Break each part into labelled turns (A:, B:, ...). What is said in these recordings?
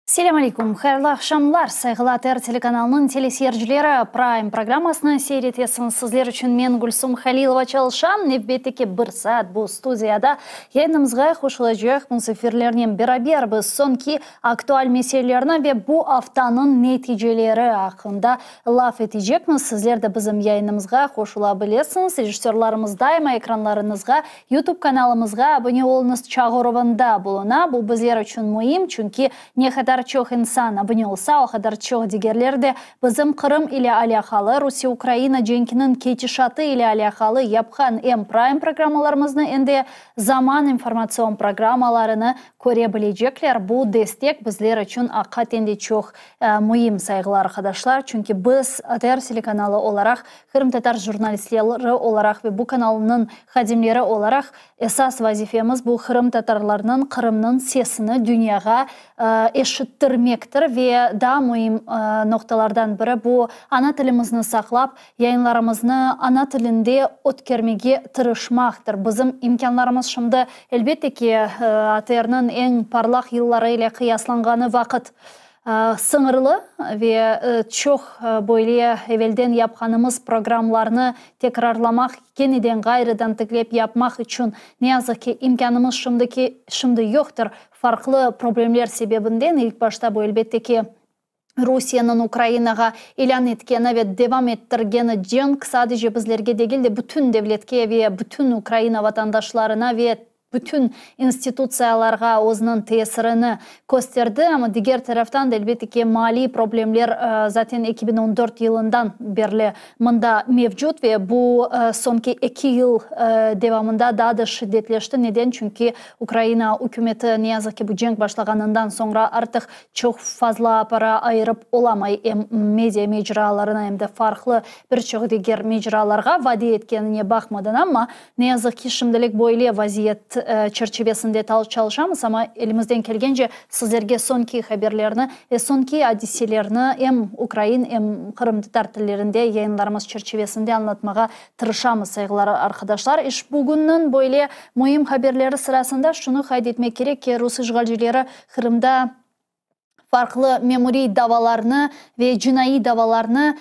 A: Selâm aleyküm, hayırlı aqşamlar, sayğılı ATR telekanalınıñ teleseyircileri, Prime programmasını seyir etesiñiz. Sizler içün men, Gülsum Halilova, çalışam. Nevbetteki bir saat bu studiyada yayınımızğa qoşulacaq musafirlernen beraber biz soñki aktual meselelerni ve bu aftanıñ neticeleri aqqında laf etecekmiz. Sizler de bizim yayınımızğa qoşula bilesiñiz. Rejissörlarımız daima ekranlarıñızğa YouTube kanalımızğa abone oluñız çağıruvında buluna. Bu bizler içün müim, çünki ne qadar çoq insan abone olsa, o qadar çoq digerler de bizim Qırım ile alâqalı, Rusiye-Ukraina cenkiniñ ketişatı ile alâqalı yapqan em Prime programmalarımıznı, em de Zaman informatsion programmalarını köre bilecekler. Bu destek bizler içün aqiqaten de çoq müim, sayğılı arqadaşlar, çünki biz ATR telekanalı olaraq, Qırımtatar jurnalistleri olaraq ve bu kanalnıñ hadimleri olaraq esas vazifemiz bu qırımtatarlarnıñ, Qırımnıñ sesini dünyağa eşittirmektir ve daa müim noqtalardan biri bu ana tilimizni saqlap, yayınlarımıznı ana tilinde ötkermege tırışmaqtır. Bizim imkânlarımız şimdi, elbette ki, ATRniñ eñ parlaq yılları ile qıyaslanğanı vaqıt Sıñırlı ve çoq böyle evelden yapqanımız programlarnı tekrarlamaq, keniden ğayrıdan tiklep yapmaq içün, ne yazıq ki, imkânımız şimdiki şimdi yoqtır, farqlı problemler sebebinden, ilk başta bu, elbette ki, Rusiyeniñ Ukrainağa ilân etkeni ve devam ettirgeni cenk sadece bizlerge degil de, bütün devletke ve bütün Ukraina vatandaşlarına ve bütün institutsiyalarğa özüniñ tesirini kösterdi, amma diger taraftan da, elbette ki, maliy problemler zaten 2014 yılından berli mında mevcut ve bu soñki eki yıl devamında daa da şiddetleşti. Neden? Çünki Ukraina ükümeti, ne yazıq ki, bu cenk başlağanından soñra artıq çoq fazla para ayırıp olamay em media mecralarına, em de farqlı bir çoq diger mecralarğa vade etkenine baqmadan, amma Ne yazıq ki, şimdilik böyle vaziyet çerçivesinde çalışamız, amma elimizden kelgence sizlerge soñki haberlerni ve soñki adiselerni em ukrain, em qırımtatar tillerinde yayınlarımız çerçivesinde añlatmağa tırışamız, sayğılar arqadaşlar. İş bugünniñ böyle müim haberleri sırasında şunı qayd etmek kerek ki, rus işğalcileri Qırımda farqlı memuriy davalarnı ve cinaiy davalarnı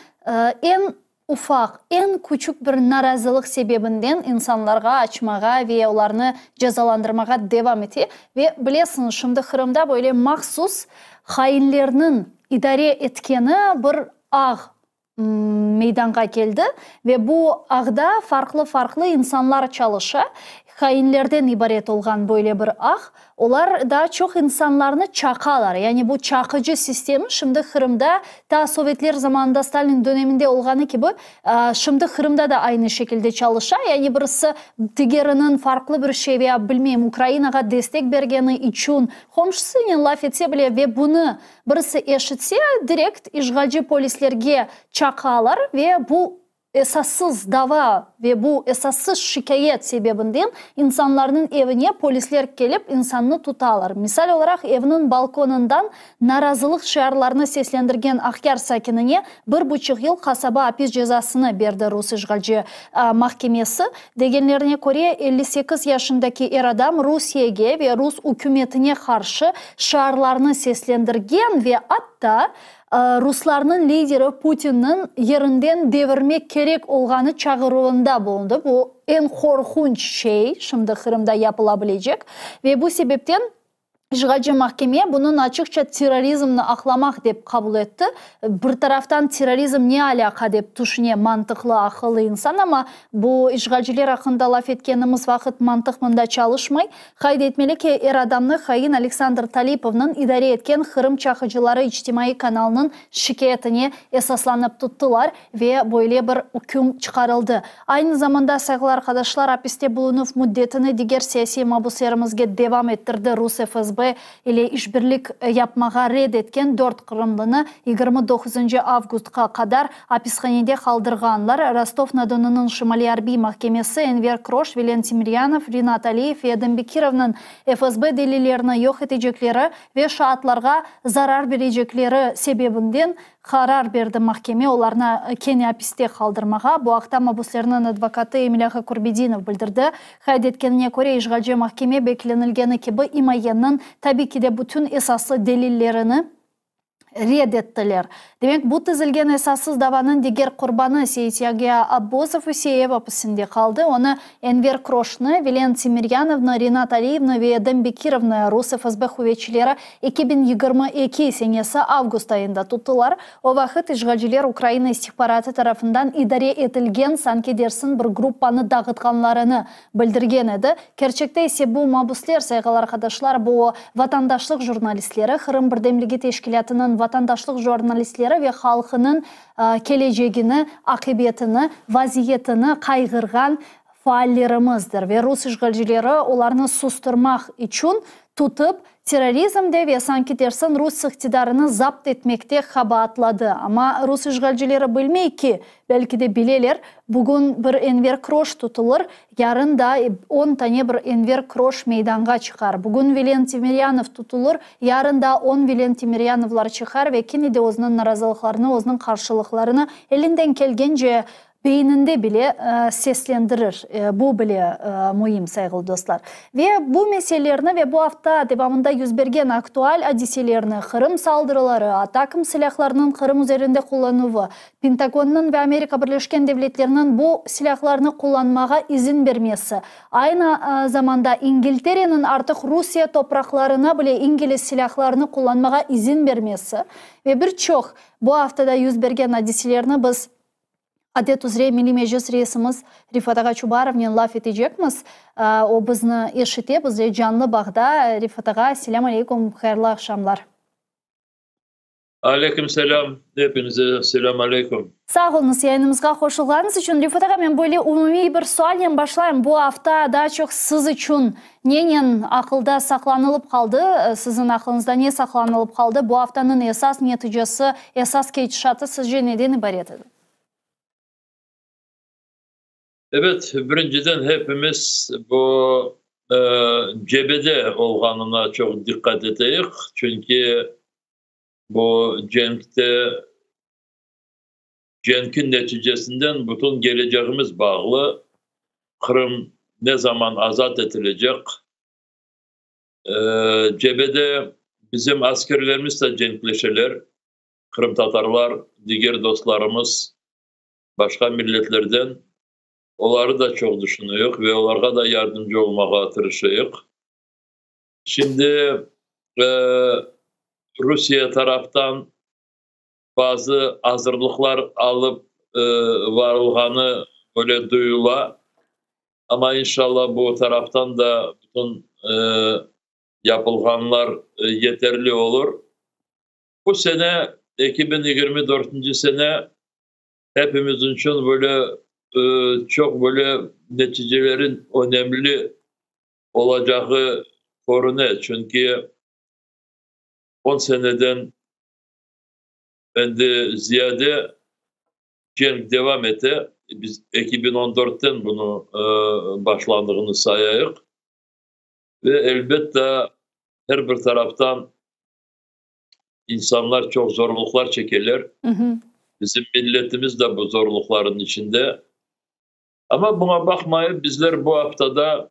A: eñ ufaq, eñ küçük bir narazılıq sebebinden insanlarğa açmağa ve olarnı cezalandırmağa devam ete. Ve bilesiñiz, şimdi Qırımda böyle mahsus hainlerniñ idare etkeni bir ağ meydanğa keldi ve bu ağda farqlı-farqlı insanlar çalışa. Hainlerden ibaret olğan böyle bir ağ. Olar daa çoq insanlarnı çaqalar. Yani bu çaqıcı sistemi şimdi Qırımda ta sovetler zamanında, Stalin döneminde olğanı kibi, şimdi Qırımda da aynı şekilde çalışa. Yani birisi digeriniñ farqlı bir şey veya, bilmeyim, Ukrainağa destek bergeni içün qomşusınen laf etse bile ve bunı Birisi eşitse, direkt işğalci polislerge çaqalar ve bu esassız dava ve bu esassız şikâyet sebebinden insanlarnıñ evine polisler kelip insannı tutalar. Misal olaraq, evniñ balkonından narazılıq şiarlarını seslendirgen Aqyar sakinine bir buçuq yıl qasaba apis cezasını berdi rus işğalci mahkemesi. Degenlerine köre, 58 yaşındaki er adam Rusiyege ve rus ükümetine qarşı şiarlarnı seslendirgen ve atta ruslarnıñ lideri Putinniñ yerinden devirmek kerek olğanı çağıruvında bulundı. Bu eñ qorqunç şey şimdi Qırımda yapıla bilecek ve bu sebepten İşğalci mahkeme bunıñ açıqça terrorizmni aqlamaq dep qabul etti. Bir taraftan terrorizm ne alâqa dep tüşüne mantıqlı, aqıllı insan, amma bu işğalciler aqqında laf etkenimiz vaqıt mantıq mında çalışmay. Qayd etmeli ki, er adamnı hain Aleksandr Talipovnıñ idare etken Qırım çaqıcıları içtimaiy kanalınıñ şikâyetine esaslanıp tuttılar ve böyle bir üküm çıqarıldı. Aynı zamanda, sayğılı arqadaşlar, apiste bulunuv müddetini diger siyasiy mabuslerimizge devam ettirdi, rus FSB ile işbirlik yapmağa red etken dört qırımlını 29 avgustqa qadar apishanede qaldırğanlar, Rostov-na-Donunıñ Şimaliy arbiy mahkemesi Enver Kroş, Vilen Temeryanov, Rinat Aliyev ve Edem Bekirovnıñ FSB delillerini yoq etecekleri ve şaatlarğa zarar berecekleri sebebinden Qarar berdi mahkeme olarnı kene apiste qaldırmağa. Bu aqta mabuslerniñ advokatı Emil ağa Kurbedinov bildirdi. Qayd etkenine köre, işğalci mahkeme beklenilgeni kibi imayeniñ, tabi ki de, bütün esaslı delillerini. Red ettiler. Demek, bu tizilgen esassız davanıñ diger qurbanı Seyityagiya Abbozov ise ev apisinde qaldı. Onı Enver Kroşnı, Vilen Temeryanovnı, Rinat Aliyevni ve Edem Bekirovnı rus FSB quvetçileri 2022 senesi avgust ayında tuttılar. O vaqıt işğalciler Ukraina istihbaratı tarafından idare etilgen sanki dersiñ bir gruppanı dağıtqanlarını bildirgen edi. Kerçekte ise bu mabusler, sayğılı arqadaşlar, bu vatandaşlıq jurnalistleri, Qırım birdemligi teşkilâtınıñ vatandaşlıq jurnalistleri ve halqınıñ kelecegini, aqibetini, vaziyetini qayğırğan faallerimizdir. Ve rus işğalcileri olarnı sustırmaq içün tutıp, terrorizmde ve sanki dersiñ rus iqtidarını zapt etmekte qabaatladı. Amma rus işğalcileri bilmey ki, belki de bileler, bugün bir Enver Kroş tutulır, yarın da on tane bir Enver Kroş meydanğa çıqar. Bugün Vilen Temeryanov tutulır, yarın da on Vilen Temeryanovlar çıqar ve kene de özüniñ narazılıqlarını, özüniñ qarşılıqlarını elinden kelgence Beyninde bile seslendirir. Bu bile müim, sayğılı dostlar. Ve bu meselelerni ve bu afta devamında yüz bergen aktual adiselerni, Qırım saldırıları, ATACMS silâhlarınıñ Qırım üzerinde qullanuvı, Pentagonnıñ ve Amerika Birleşken Devletleriniñ bu silâhlarnı qullanmağa izin bermesi, aynı zamanda İngiltereniñ artıq Rusiye topraqlarına bile İngiliz silâhlarını qullanmağa izin bermesi ve bir çoq bu aftada yüz bergen adiselerni biz Adet üzre Milliy Meclis reisimiz Refat ağa Çubarovnen laf etecekmiz. O bizni eşite, bizle canlı bağda. Refat ağa, selâm aleykum, hayırlı aqşamlar.
B: Aleyküm selâm, hepinize selâm aleyküm.
A: Sağ oluñız, yayınımızğa qoşulğanıñız içün. Refat ağa, men böyle umumiy bir sualnen başlayım. Bu afta daa çoq siz içün nenen aqılda saqlanılıp qaldı, siziñ aqılıñızda ne saqlanılıp qaldı? Bu aftanıñ esas neticesi, esas ketişatı sizce neden ibaret edi?
B: Ebet, birinciden hepimiz bu cebede olğanına çoq diqqat eteyik, çünki bu cenkte, cenkiñ neticesinden bütün kelecegimiz bağlı, Qırım ne zaman azat etilecek, cebede bizim askerlerimiz de cenkleşeler, qırımtatarlar, diger dostlarımız başqa milletlerden, oları da çoq düşünüyik ve olarğa da yardımcı olmağa tırışıyıq. Şimdi Rusiye taraftan bazı azırlıqlar alıp varılğanı böyle duyula, amma inşallah bu taraftan da bütün yapılğanlar yeterli olur. Bu sene, 2024-nci sene hepimiz içün böyle çoq böyle neticelerin önemli olacağı körüne, çünki 10 seneden endi ziyade cenk devam ete, biz 2014-ten bunı başlandığını sayayıq ve elbette her bir taraftan insanlar çoq zorluqlar çekeler. Bizim milletimiz de bu zorluqların içinde. Amma buña baqmayıp, bizler bu aftada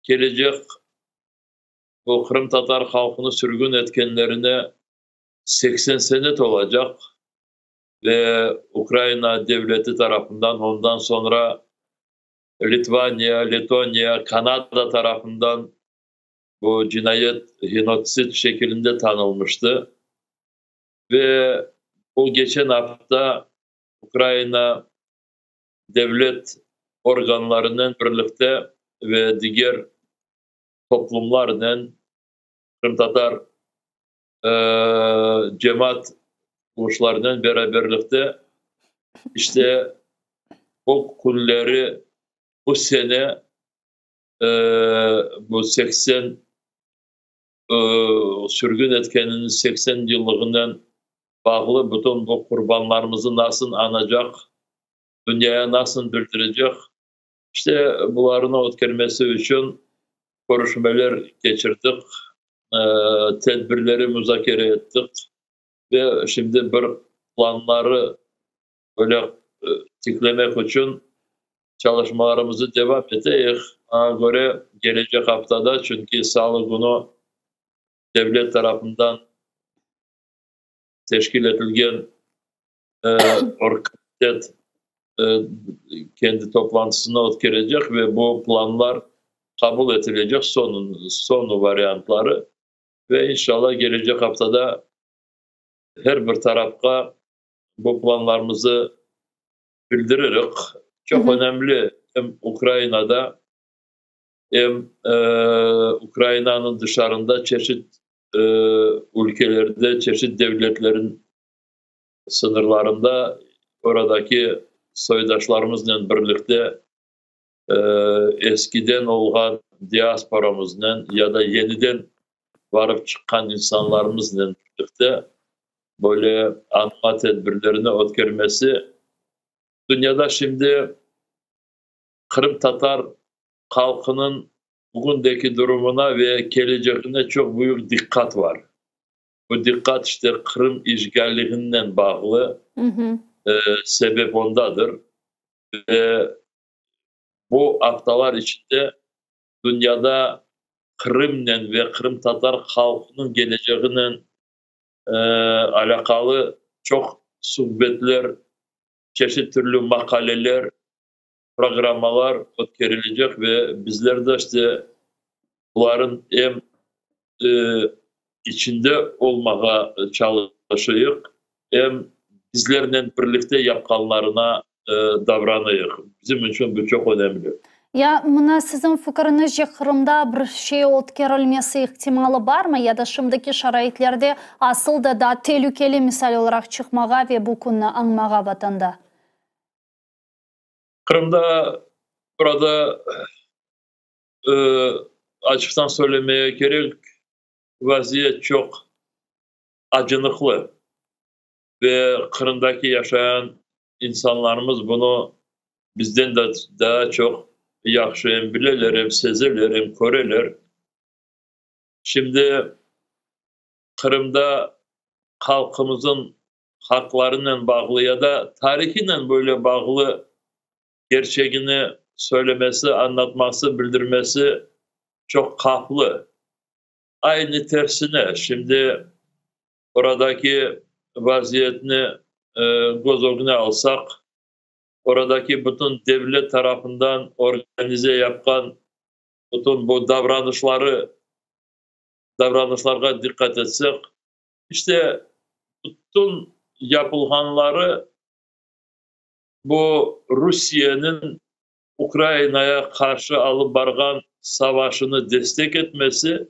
B: kelecek bu qırımtatar halqını sürgün etkenlerine 80 sene tolacaq ve Ukraina devleti tarafından, ondan soñra Litvaniya, Letoniya, Kanada tarafından bu cinayet genotsid şekilinde tanılmıştı. Ve bu geçen afta Ukraina devlet organlarınen birlikte ve diger toplumlarnen, qırımtatar cemaat qurulışlarınen beraberlikte işte o künleri bu sene bu 80 sürgün etkeniniñ 80 yıllığınen bağlı bütün bu qurbanlarımızı nasıl añacaq, dünyaya nasıl bildirecek, işte bularnı ötkermesi içün körüşmeler keçirdik, tedbirleri muzakere ettik ve şimdi bir planları böyle tiklemek içün çalışmalarımızı devam eteyik. Oña köre gelecek aftada, çünki salı künü devlet tarafından. teşkil etilgen orgkomitet kendi toplantısını ötkerecek ve bu planlar qabul etilecek, soñu variantları ve inşallah gelecek aftada her bir tarafqa bu planlarımızı bildiririk. Çoq önemli em Ukrainada, em Ukrainanıñ dışarında çeşit ülkelerde, çeşit devletlerin sıñırlarında oradaki soydaşlarımıznen birlikte eskiden olğan diasporamıznen ya da yeniden barıp çıqqan insanlarımıznen birlikte böyle añma tedbirlerini ötkermesi dünyada şimdi qırımtatar halqınıñ bugündeki durumına ve kelecegine çoq büyük diqqat var. Bu diqqat işte Qırım işğalliginen bağlı, sebep ondadır. Ve bu aftalar içinde dünyada Qırımnen ve qırımtatar halqınıñ keleceginen alâqalı çoq suhbetler, çeşit türlü maqaleler, programmalar ötkerilecek ve bizler de işte buların em içinde olmağa çalışıyıq, em bizlernen birlikte yapqanlarına davranıyıq. Bizim içün bu çoq önemli.
A: Ya mına siziñ fikiriñizce Qırımda bir şey ötkerilmesi ihtimalı barmı ya da şimdiki şaraitlerde asıl da daa telükeli misal olaraq çıqmağa ve bu künni añmağa vatanda?
B: Qırımda burada açıqtan söylemeye kerek, vaziyet çoq acınıqlı ve Qırımdaki yaşayan insanlarımız bunı bizden de daa çoq yahşı em bileler, em sezeler, em köreler. Şimdi Qırımda halqımızın haqlarınen bağlı ya da tarihinen böyle bağlı kerçegini söylemesi, añlatması, bildirmesi çoq havflı. Aynı tersine, şimdi oradaki vaziyetni köz ögüne alsaq, oradaki bütün devlet tarafından organize yapqan bütün bu davranışları, davranışlarğa diqqat etsek, işte bütün yapılğanları bu Rusiyeniñ Ukrainaya qarşı alıp barğan savaşını destek etmesi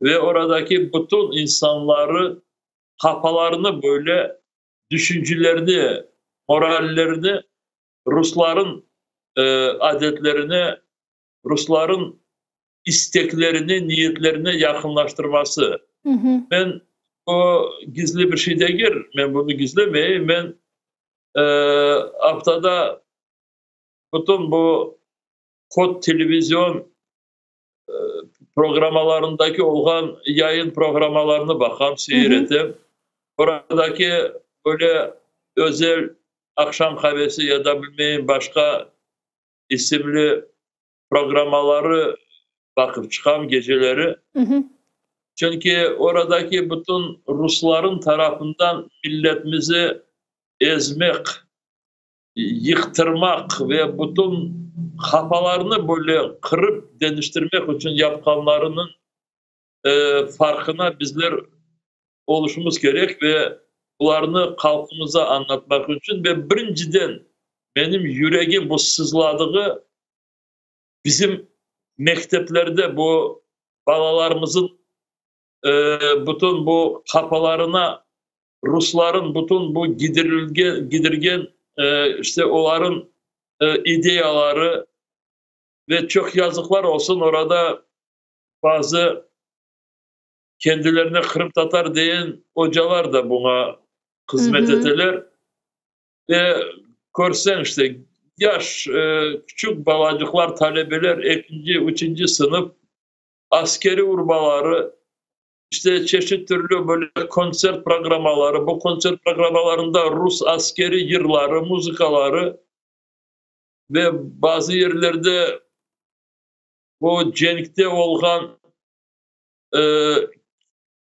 B: ve oradaki bütün insanları qafalarını böyle düşüncelerini, morallerini rusların adetlerine, rusların isteklerine, niyetlerine yaqınlaştırması. Men o gizli bir şey degil, men bunı gizlemeyim, men aftada bütün bu kod televizion programmalarındaki olğan yayın programmalarını baqam, seyir etem. Oradaki böyle özel aqşam qavesi ya da bilmeyim başqa isimli programmaları baqıp çıqam geceleri. Çünki oradaki bütün rusların tarafından milletimizi ezmek, yıqtırmaq ve bütün qafalarını böyle qırıp deñiştirmek içün yapqanlarınıñ farqına bizler oluşumız kerek ve bularnı halqımıza añlatmaq içün ve birinciden menim yüregim bu sızladığı bizim mekteplerde bu balalarımızın bütün bu qafalarına rusların bütün bu gidirgen işte oların ideyaları ve çoq yazıqlar olsun orada bazı kendilerine qırımtatar deyen ocalar da buña hızmet eteler. Ve körseñ işte yaş küçük balacıqlar, talebeler ekinci, üçünci sınıf askeriy urbaları, işte çeşit türlü böyle kontsert programmaları, bu kontsert programmalarında rus askeriy yırları, muzıkaları ve bazı yerlerde bu cenkte olğan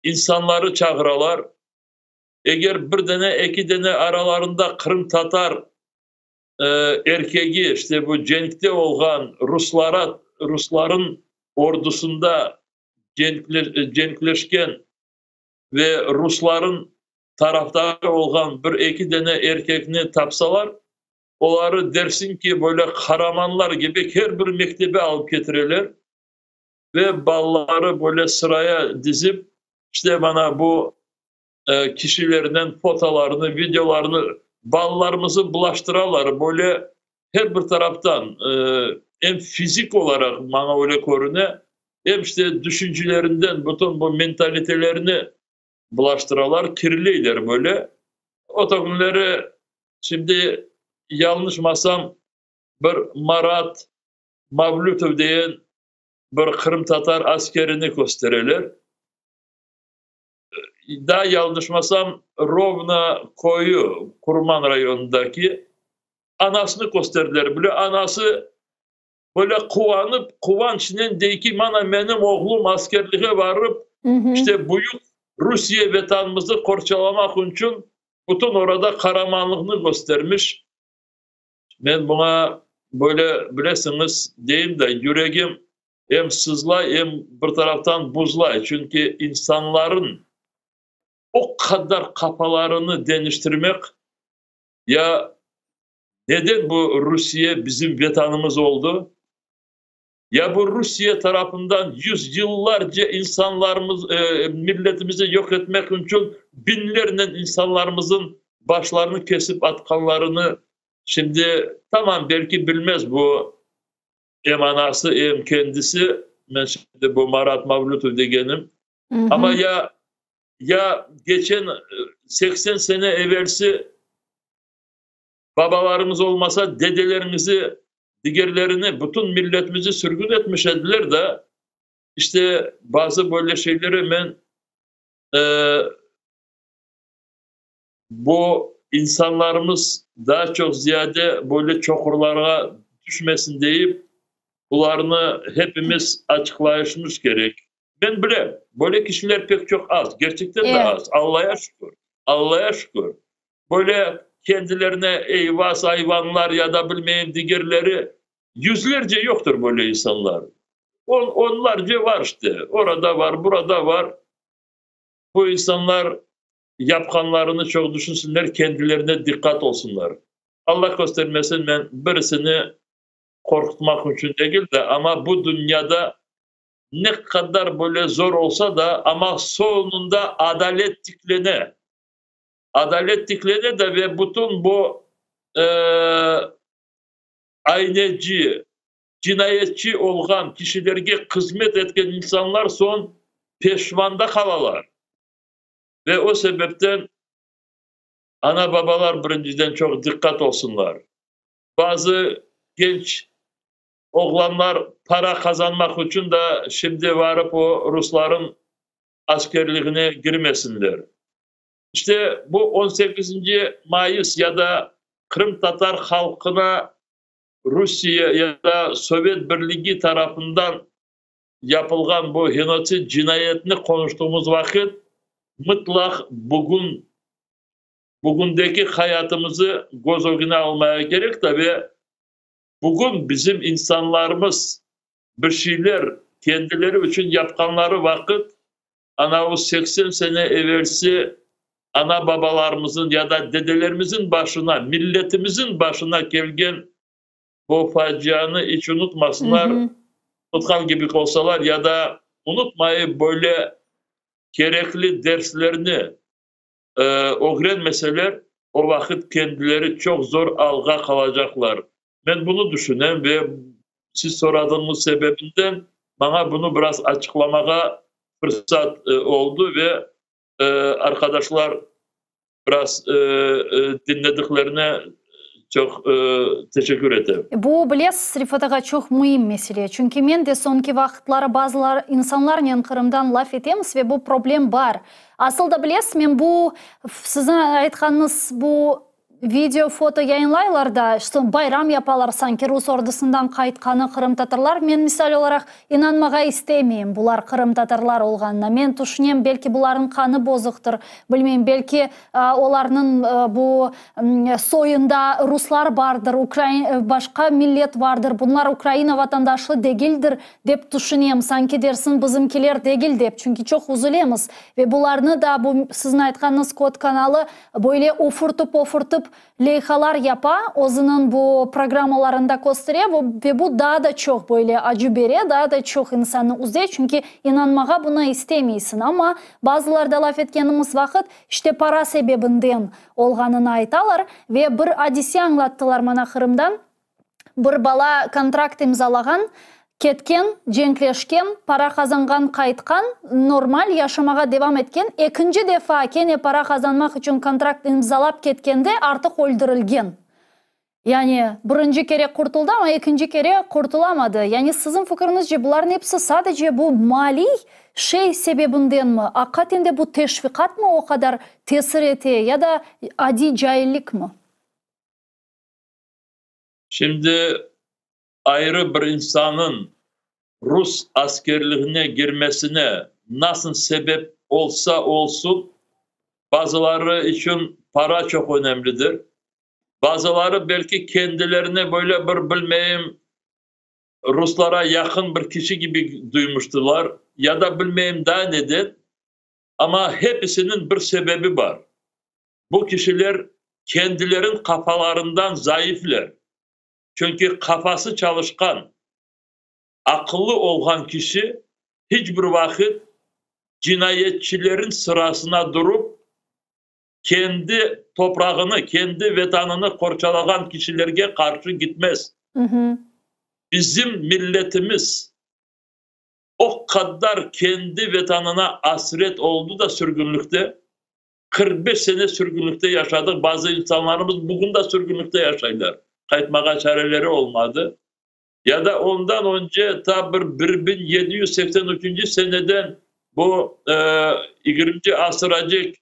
B: insanları çağıralar. Eger bir dane, eki dane aralarında qırımtatar erkegi, işte bu cenkte olğan ruslara, rusların ordusında cenkleşken ve rusların tarafdarı olğan bir-eki dane erkekni tapsalar, oları dersiñ ki, böyle qaramanlar kibi her bir mektebe alıp ketireler ve balaları böyle sıraya dizip, işte mana bu kişilernen fotolarını, videolarını, balalarımızı bulaştıralar böyle her bir taraftan, em fizik olaraq maña öyle körüne, em işte düşüncelerinden bütün bu mentalitelerini bulaştıralar, kirleyler böyle. O künleri şimdi yanlışmasam bir Marat Mavlütov degen bir qırımtatar askerini köstereler. Daa yanlışmasam Rovno köyü, Qurman rayonındaki, anasını kösterdiler bile. Anası böyle quvanıp, quvançnen dey ki, mana menim oğlum askerliğe varıp, işte büyük Rusiye vetanımızı qorçalamaq içün bütün orada qaramanlığını köstermiş. Men buña böyle, bilesiñiz, deyim de, yüregim em sızlay, em bir taraftan buzlay. Çünki insanların o qadar qafalarını deñiştirmek, ya neden bu Rusiye bizim vetanımız oldı? Ya bu Rusiye tarafından yüzyıllarca insanlarımız, milletimizi yoq etmek içün biñlernen insanlarımızın başlarını kesip atqanlarını şimdi tamam belki bilmez bu em anası, em kendisi, men şimdi bu Marat Mavlütov degenim, amma ya keçen 80 sene evelsi babalarımız olmasa, dedelerimizi, digerlerini, bütün milletimizi sürgün etmiş ediler de, işte bazı böyle şeyleri men bu insanlarımız daa çoq ziyade böyle çoqurlarğa tüşmesin deyip, bularnı hepimiz açıqlayışımız kerek. Men bilem, böyle kişiler pek çoq az, gerçekten de az, Allaya şükür, Allaya şükür. Böyle kendilerine eyvaz ayvanlar ya da bilmeyim digerleri, yüzlerce yoqtır böyle insanlar. Onlarca var işte, orada var, burada var. Bu insanlar yapqanlarını çoq düşünsinler, kendilerine diqqat olsunlar. Allah köstermesin, men birisini qorqutmaq içün degil de, amma bu dünyada ne qadar böyle zor olsa da, amma soñunda adalet tiklene. Adalet tiklene de ve bütün bu ayneci, cinayetçi olğan kişilerge hızmet etken insanlar soñ peşmanda qalalar. Ve o sebepten ana-babalar birinciden çoq diqqat olsunlar. Bazı genç oğlanlar para qazanmaq içün da şimdi varıp o rusların askerligine girmesinler. İşte bu 18 mayıs ya da qırımtatar halqına Rusiye ya da Sovet Birligi tarafından yapılğan bu genotsid cinayetini qonuştığımız vaqıt mıtlaq bugün bugündeki hayatımızı köz ögüne almaya kerek da ve bugün bizim insanlarımız bir şeyler kendileri içün yapqanları vaqıt ana o 80 sene evelsi ana-babalarımızın ya da dedelerimizin başına, milletimizin başına kelgen bu facianı iç unutmasınlar, unutqan kibi olsalar ya da unutmayıp böyle kerekli derslerni ögrenmeseler, o vaqıt kendileri çoq zor alğa qalacaqlar. Men bunı düşünem ve siz soradığıñız sebebinden maña bunı biraz açıqlamağa fırsat oldı ve arqadaşlar biraz diñlediklerine çoq teşekkür etem.
A: Bu, bilesiz, Refat ağa, çoq müim mesele. Çünki men de soñki vaqıtları bazılar insanlarnen Qırımdan laf etemiz ve bu problem bar. Asıl da bilesiz, men bu siziñ aytqanıñız bu. Video, foto yayınlaylar da, işte bayram yapalar sanki rus ordusından qaytqanı qırımtatarlar. Men misal olaraq inanmağa istemeyim bular qırımtatarlar olğanına. Men tüşünem, belki bularnıñ qanı bozuqtır, bilmeyim, belki olarnıñ bu soyunda ruslar bardır, ukrain, başqa millet vardır, bunlar Ukraina vatandaşı degildir dep tüşünem, sanki dersiñ bizimkiler degil dep, çünki çoq üzülemiz. Ve bularnı da bu siziñ aytqanıñız kod kanalı Böyle ofurtıp-ofurtıp leyhalar yapa, özüniñ bu programmalarında köstere ve bu daa da çoq böyle acı bere, daa da çoq insannı üze, çünki inanmağa buna istemeysiñ. Amma bazılarda laf etkenimiz vaqıt, işte para sebebinden olğanını aytalar ve bir adise añlattılar mana Qırımdan, Bir bala kontrakt imzalağan, ketken, cenkleşken, para qazanğan, qaytqan, normal yaşamağa devam etken, ekinci defa kene para qazanmaq içün kontrakt imzalap ketkende artıq öldürilgen. Yani birinci kere qurtuldı, amma ekinci kere qurtulamadı. Yani siziñ fikriñizce bularnıñ episi sadece bu maliy şey sebebindenmi, aqiqaten de bu teşviqatmı o qadar tesir ete ya da adiy caillikmi?
B: Şimdi ayrı bir insanıñ rus askerligine girmesine nasıl sebep olsa olsun, bazıları içün para çoq önemlidir, bazıları belki kendilerine böyle bir, bilmeyim, ruslara yaqın bir kişi kibi duymuştılar ya da bilmeyim daa neden, amma hepisiniñ bir sebebi bar. Bu kişiler kendilerin qafalarından zayıfler. Çünki qafası çalışqan, aqıllı olğan kişi hiç bir vaqıt cinayetçilerin sırasına durup, kendi toprağını, kendi Vetanını qorçalağan kişilerge qarşı gitmez. Bizim milletimiz o qadar kendi Vetanına asret oldı da sürgünlikte, 45 sene sürgünlikte yaşadıq, bazı insanlarımız bugün da sürgünlikte yaşaylar, qaytmağa çareleri olmadı. Ya da ondan önce ta bir 1783 seneden bu yigirminci asıracek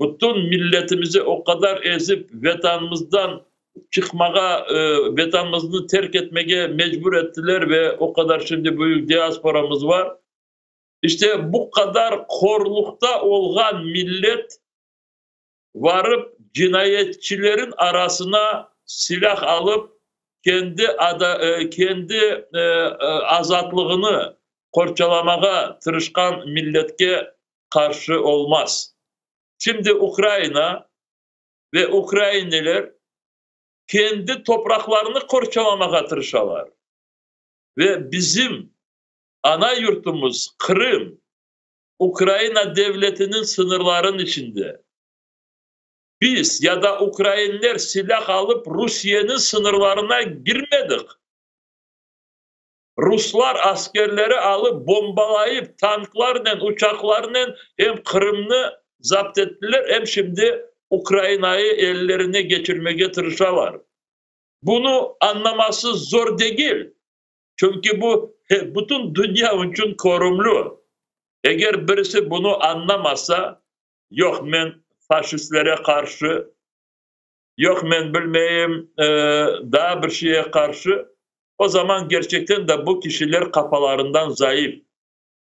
B: bütün milletimizi o qadar ezip Vetanımızdan çıqmağa, Vetanımıznı terk etmege mecbur ettiler ve o qadar şimdi büyük diasporamız var. İşte bu qadar horluqta olğan millet varıp cinayetçilerin arasına silâh alıp kendi kendi azatlığını qorçalamağa tırışqan milletke qarşı olmaz. Şimdi Ukraina ve ukrainliler kendi topraqlarını qorçalamağa tırışalar ve bizim Ana yurtumız Qırım, Ukraina devletiniñ sıñırların içinde. Biz ya da ukrainler silâh alıp Rusiyeniñ sıñırlarına girmedik. Ruslar askerleri alıp bombalayıp tanklarnen, uçaqlarnen em Qırımnı zapt ettiler, em şimdi Ukrainayı ellerine geçirmege tırışalar. Bunı añlaması zor degil. Çünki bu bütün dünya içün körümli. Eger birisi bunı añlamasa, yoq men faşistlere qarşı, yoq men bilmeyim daa bir şeye qarşı, o zaman kerçekten de bu kişiler qafalarından zayıf.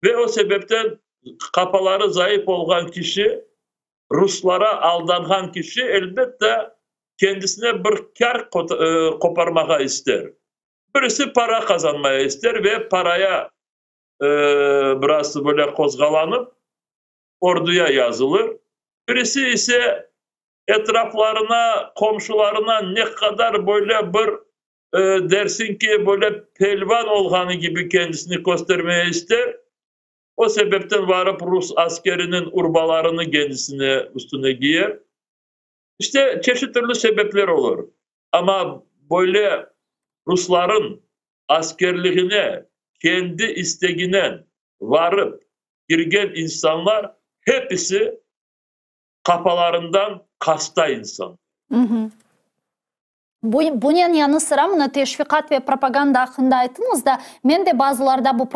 B: Ve o sebepten qafaları zayıf olğan kişi, ruslara aldanğan kişi, elbette, kendisine bir kâr qoparmağa ister. Birisi para qazanmaya ister ve paraya biraz böyle qozğalanıp orduya yazılır. Birisi ise etraflarına, qomşularına ne qadar böyle bir dersiñ ki, böyle pelvan olğanı kibi kendisini köstermeye ister. O sebepten varıp rus askeriniñ urbalarını kendisine üstüne kiyer. İşte çeşit türlü sebepler olur. Amma böyle rusların askerligine kendi isteginen varıp kirgen insanlar hepisi qafalarından hasta insan.
A: Bunen yanı sıra mına teşviqat ve propaganda aqqında ayttıñız da, men de bazılarda bu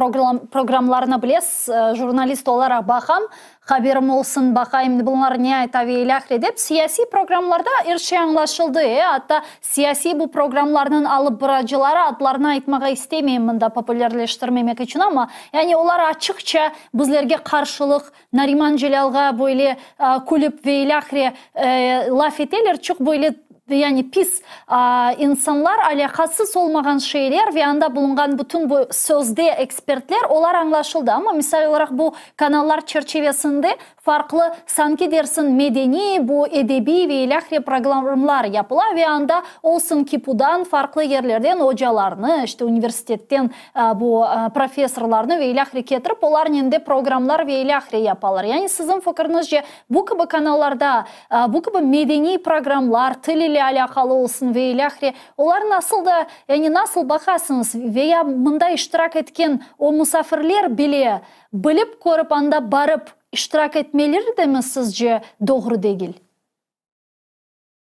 A: programlarnı bilesiz, jurnalist olaraq baqam, haberim olsun, baqayım, bunlar ne ayta ve ilâhre dep, siyasiy programlarda er şey añlaşıldı, e, atta siyasiy bu programlarnıñ alıp barıcıları, adlarını aytmağa istemeyim mında populârleştirmemek içün, amma yani olar açıqça bizlerge qarşılıq, Nariman Celâlğa böyle külip ve ilâhre laf eteler, çoq böyle yani pis insanlar, alâqasız olmağan şeyler ve anda bulunğan bütün bu sözde ekspertler, olar añlaşıldı. Amma misal olaraq bu kanallar çerçivesinde farqlı, sanki dersiñ, medeniy, bu edebiy ve ilâhre programlar yapıla ve anda olsun KİPUdan, farqlı yerlerden ocalarnı, işte universitetten bu professorlarnı ve ilâhre ketirip, olarnen de programlar ve ilâhre yapalar. Yani siziñ fikiriñizce, bu kibi kanallarda bu kibi medeniy programlar, til ile alâqalı olsun ve ilâhre, olar nasıl da, yani nasıl baqasıñız ve ya mında iştirak etken o musafirler bile bilip körip anda barıp iştirak etmeleri de mi sizce doğru degil?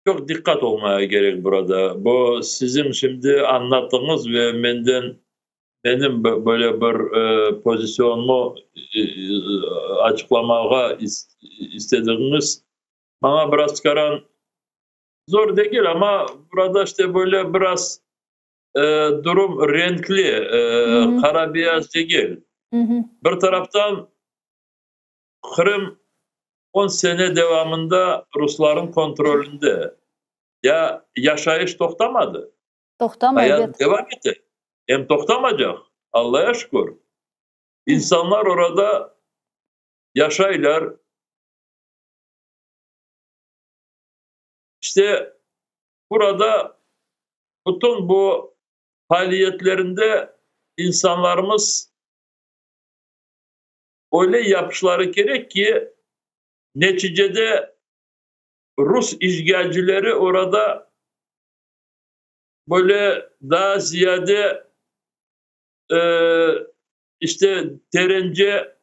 B: Çoq diqqat olmaya kerek burada. Bu siziñ şimdi añlattıñız ve menden benim böyle bir pozisyonımı açıqlamağa istedigiñiz maña biraz çıqaran zor degil, amma burada işte böyle biraz durum renkli, qara-beyaz degil. Bir taraftan Qırım 10 sene devamında rusların kontrolünde. Ya yaşayış toqtamadı.
A: Toqtamay,
B: Hayat
A: ebet.
B: devam ete. Em toqtamaycaq, Allaya şükür. İnsanlar orada yaşaylar. İşte burada bütün bu faaliyetlerinde insanlarımız öyle yapışları kerek ki, neticede rus işğalcileri orada böyle daa ziyade işte terence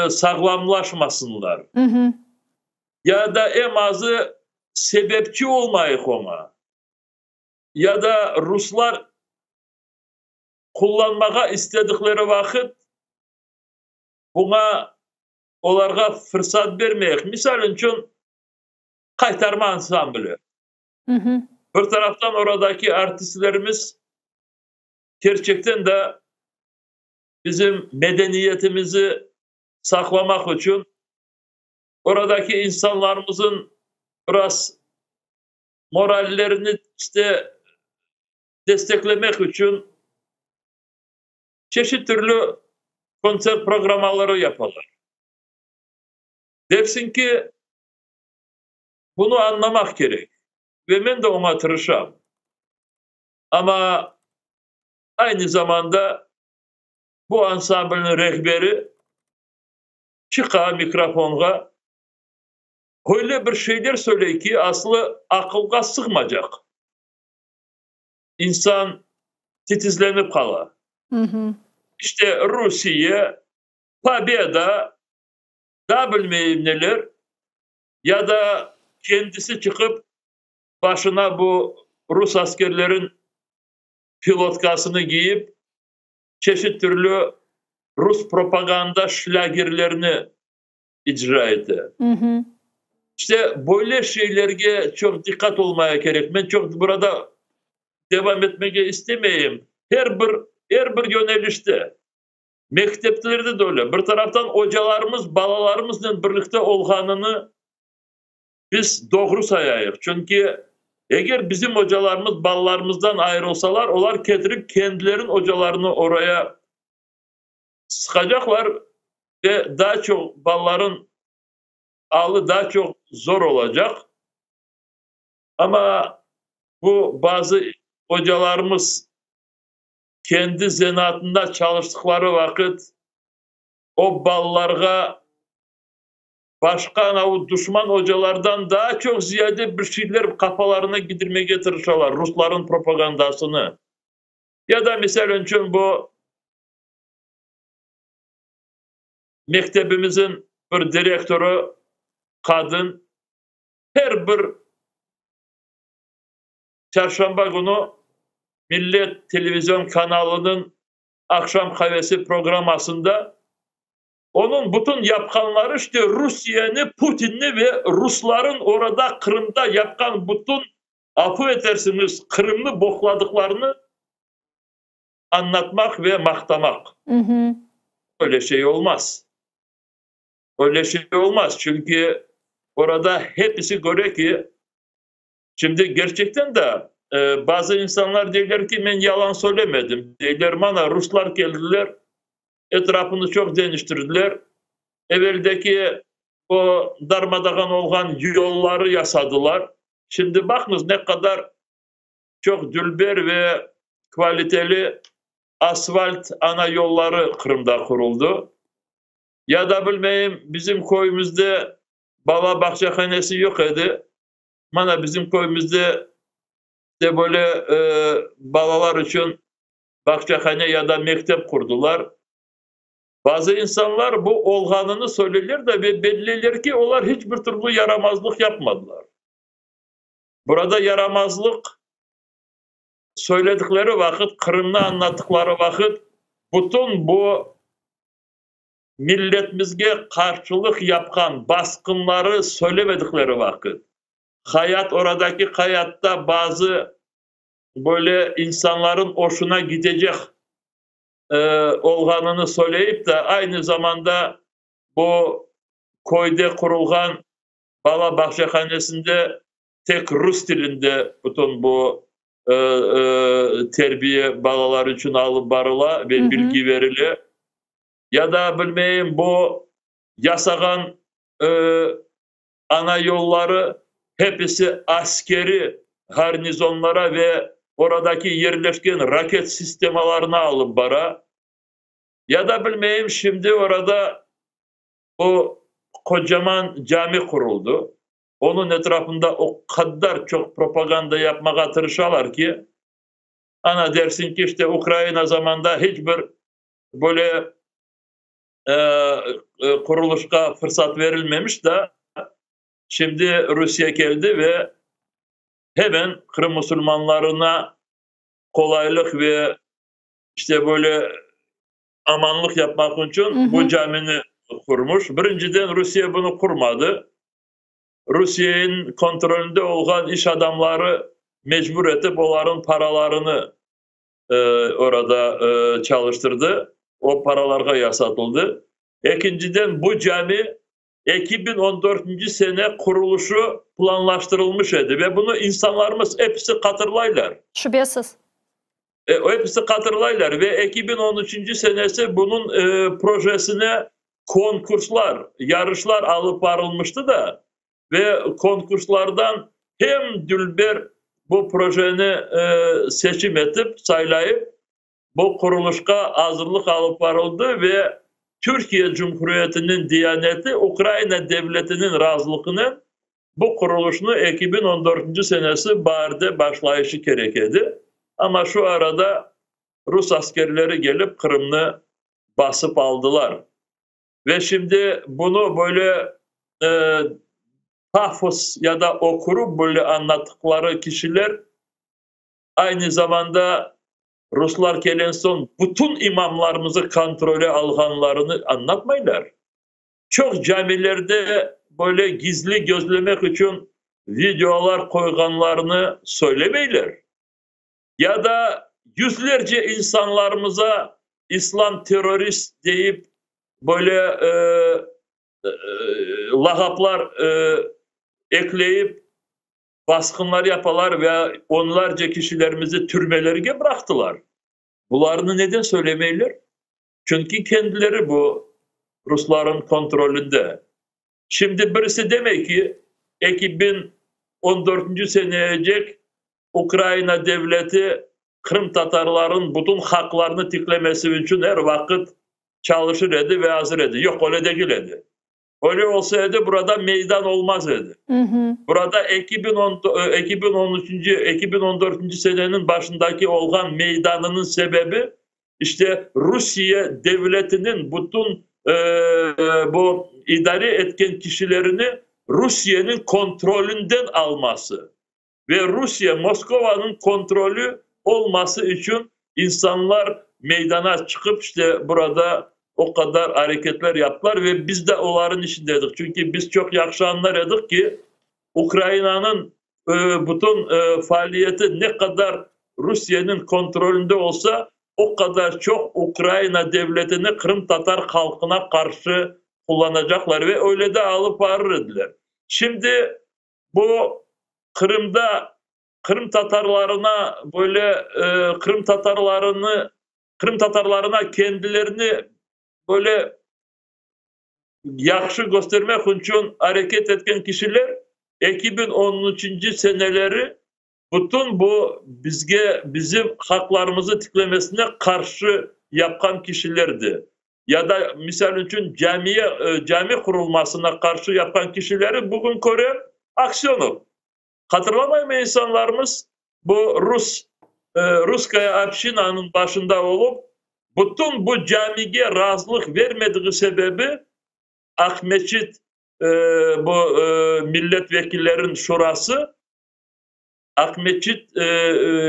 B: sağlamlaşmasınlar. Ya da eñ azı sebepçi olmayıq oña. Ya da ruslar qullanmağa istedikleri vaqıt buña olarğa fırsat bermeyik. Misal içün, Qaytarma ansambli. Bir taraftan oradaki artistlerimiz kerçekten de bizim medeniyetimizi saqlamaq içün oradaki insanlarımızın biraz morallerini işte desteklemek içün çeşit türlü kontsert programmaları yapalar. Dersiñ ki, bunı añlamaq kerek ve men de oña tırışam. Amma aynı zamanda bu ansamblniñ rehberi çıqa mikrofonğa, öyle bir şeyler söyley ki, aslı aqılğa sığmacaq. İnsan titizlenip qala. İşte Rusiye, pobeda, daa bilmeyim neler, ya da kendisi çıqıp başına bu rus askerlerin pilotkasını giyip, çeşit türlü rus propaganda şlâgerlerini icra ete. İşte, böyle şeylerge çoq diqqat olmaya kerek. Men çoq burada devam etmege istemeyim. Her bir, er bir yönelişte, mekteplerde de öyle. Bir taraftan ocalarımız balalarımıznen birlikte olğanını biz doğru sayayıq. Çünki eger bizim ocalarımız balalarımızdan ayırılsalar, olar ketirip kendileriniñ ocalarını oraya sıqacaqlar ve daa çoq balaların alı daa çoq zor olacaq. Amma bu bazı ocalarımız kendi zenaatında çalıştıqları vaqıt o balalarğa başqa anavı duşman ocalardan daa çoq ziyade bir şeyler qafalarına kidirmege tırışalar, rusların propagandasını. Ya da, misal içün, bu mektebimizin bir direktorı, qadın, her bir. Çarşamba künü Millet televizion kanalınıñ Aqşam qavesi programmasında onıñ bütün yapqanları işte Rusiyeni, Putinni ve rusların orada Qırımda yapqan bütün, afu etersiñiz, Qırımnı boqladıqlarını añlatmaq ve maqtamaq. Öyle şey olmaz. Öyle şey olmaz, çünki orada hepisi köre ki, şimdi kerçekten de bazı insanlar deyler ki, men yalan söylemedim. Deyler, mana ruslar keldiler, etrafını çoq deñiştirdiler, eveldeki o darmadağan olğan yolları yasadılar. Şimdi baqıñız, ne qadar çoq dülber ve kvaliteli asfalt ana yolları Qırımda quruldı. Ya da bilmeyim, bizim köyümizde bala bağçahanesi yoq edi. Mana bizim köyümizde de böyle balalar içün bağçahane ya da mektep qurdular. Bazı insanlar bu olğanını söyleyler de ve belleyler ki, olar hiç bir türlü yaramazlıq yapmadılar. Burada yaramazlıq söyledikleri vaqıt, Qırımnı añlattıqları vaqıt, bütün bu milletimizge qarşılıq yapqan basqınları söylemedikleri vaqıt, hayat oradaki hayatta bazı böyle insanların hoşuna gidecek olğanını söyleyip de, aynı zamanda bu köyde qurulğan bala bağçahanesinde tek rus tilinde bütün bu terbiye balalar içün alıp barıla ve bilgi verile. Ya da bilmeyim, bu yasağan ana yolları hepisi askeri garnizonlara ve oradaki yerleşken raket sistemalarına alıp bara. Ya da bilmeyim, şimdi orada o qocaman cami quruldı. Onıñ etrafında o qadar çoq propaganda yapmağa tırışalar ki, ana dersin ki, işte Ukraina zamanda hiç bir böyle qurulışqa fırsat verilmemiş de, şimdi Rusiye keldi ve hemen Qırım musulmanlarına qolaylıq ve işte böyle amanlıq yapmaq içün bu camini qurmuş. Birinciden, Rusiye bunı qurmadı. Rusiyeniñ kontrolünde olğan iş adamları mecbur etip oların paralarını orada çalıştırdı. O paralarğa yasatıldı. Ekinciden, bu cami 2014 sene qurulışı planlaştırılmış edi ve bunı insanlarımız episi hatırlaylar.
A: Şübesiz.
B: Episi hatırlaylar ve 2013 senesi bunıñ projesine konkurslar, yarışlar alıp barılmıştı da ve konkurslardan hem dülber bu projeni seçim etip, saylayıp, bu qurulışqa azırlıq alıp barıldı ve Türkiye Cumhuriyetiniñ Diyaneti Ukraina devletiniñ razılığınen bu qurulışnı 2014 senesi baarde başlayışı kerek edi. Amma şu arada rus askerleri gelip Qırımnı basıp aldılar. Ve şimdi bunı böyle pafos ya da oqurup böyle añlattıqları kişiler aynı zamanda ruslar kelen soñ bütün imamlarımızı kontrole alğanlarını añlatmaylar. Çoq camilerde böyle gizli gözlemek içün videolar qoyğanlarını söylemeyler. Ya da yüzlerce insanlarımıza islam terrorist deyip böyle lağaplar ekleyip basqınlar yapalar ve onlarca kişilerimizi türmelerge bıraqtılar. Bularnı neden söylemeyler? Çünki kendileri bu rusların kontrolünde. Şimdi birisi demey ki, 2014 seneyecek Ukraina devleti Qırım tatarların bütün haqlarını tiklemesi içün er vaqıt çalışır edi ve azır edi. Yoq, öyle degil edi. Öyle olsa edi, burada meydan olmaz edi. Burada 2010, 2013, 2014 seneniñ başındaki olğan meydanınıñ sebebi işte Rusiye devletiniñ bütün bu idare etken kişilerini Rusiyeniñ kontrolünden alması. Ve Rusiye, Moskovanıñ kontrolü olması içün insanlar meydana çıqıp, işte burada o qadar areketler yaptılar ve biz de oların içinde edik. Çünki biz çoq yahşı añlar edik ki, Ukrainanıñ bütün faaliyeti ne qadar Rusiyeniñ kontrolünde olsa, o qadar çoq Ukraina devletini qırımtatar halqına qarşı qullanacaqlar ve öyle de alıp barır ediler. Şimdi bu Qırımda qırımtatarlarına böyle qırımtatarlarını qırımtatarlarına kendilerini böyle yahşı köstermek içün areket etken kişiler 2013 seneleri bütün bu bizge bizim haqlarımızı tiklemesine qarşı yapqan kişilerdi. Ya da, misal içün, camiye, cami qurulmasına qarşı yapqan kişileri bugün körem, Aksönov. Hatırlamaymı insanlarımız, bu rus, russkaya общinanıñ başında olıp, bütün bu camige razılıq vermediği sebebi Aqmeçit bu millet vekillerin şurası, Aqmeçit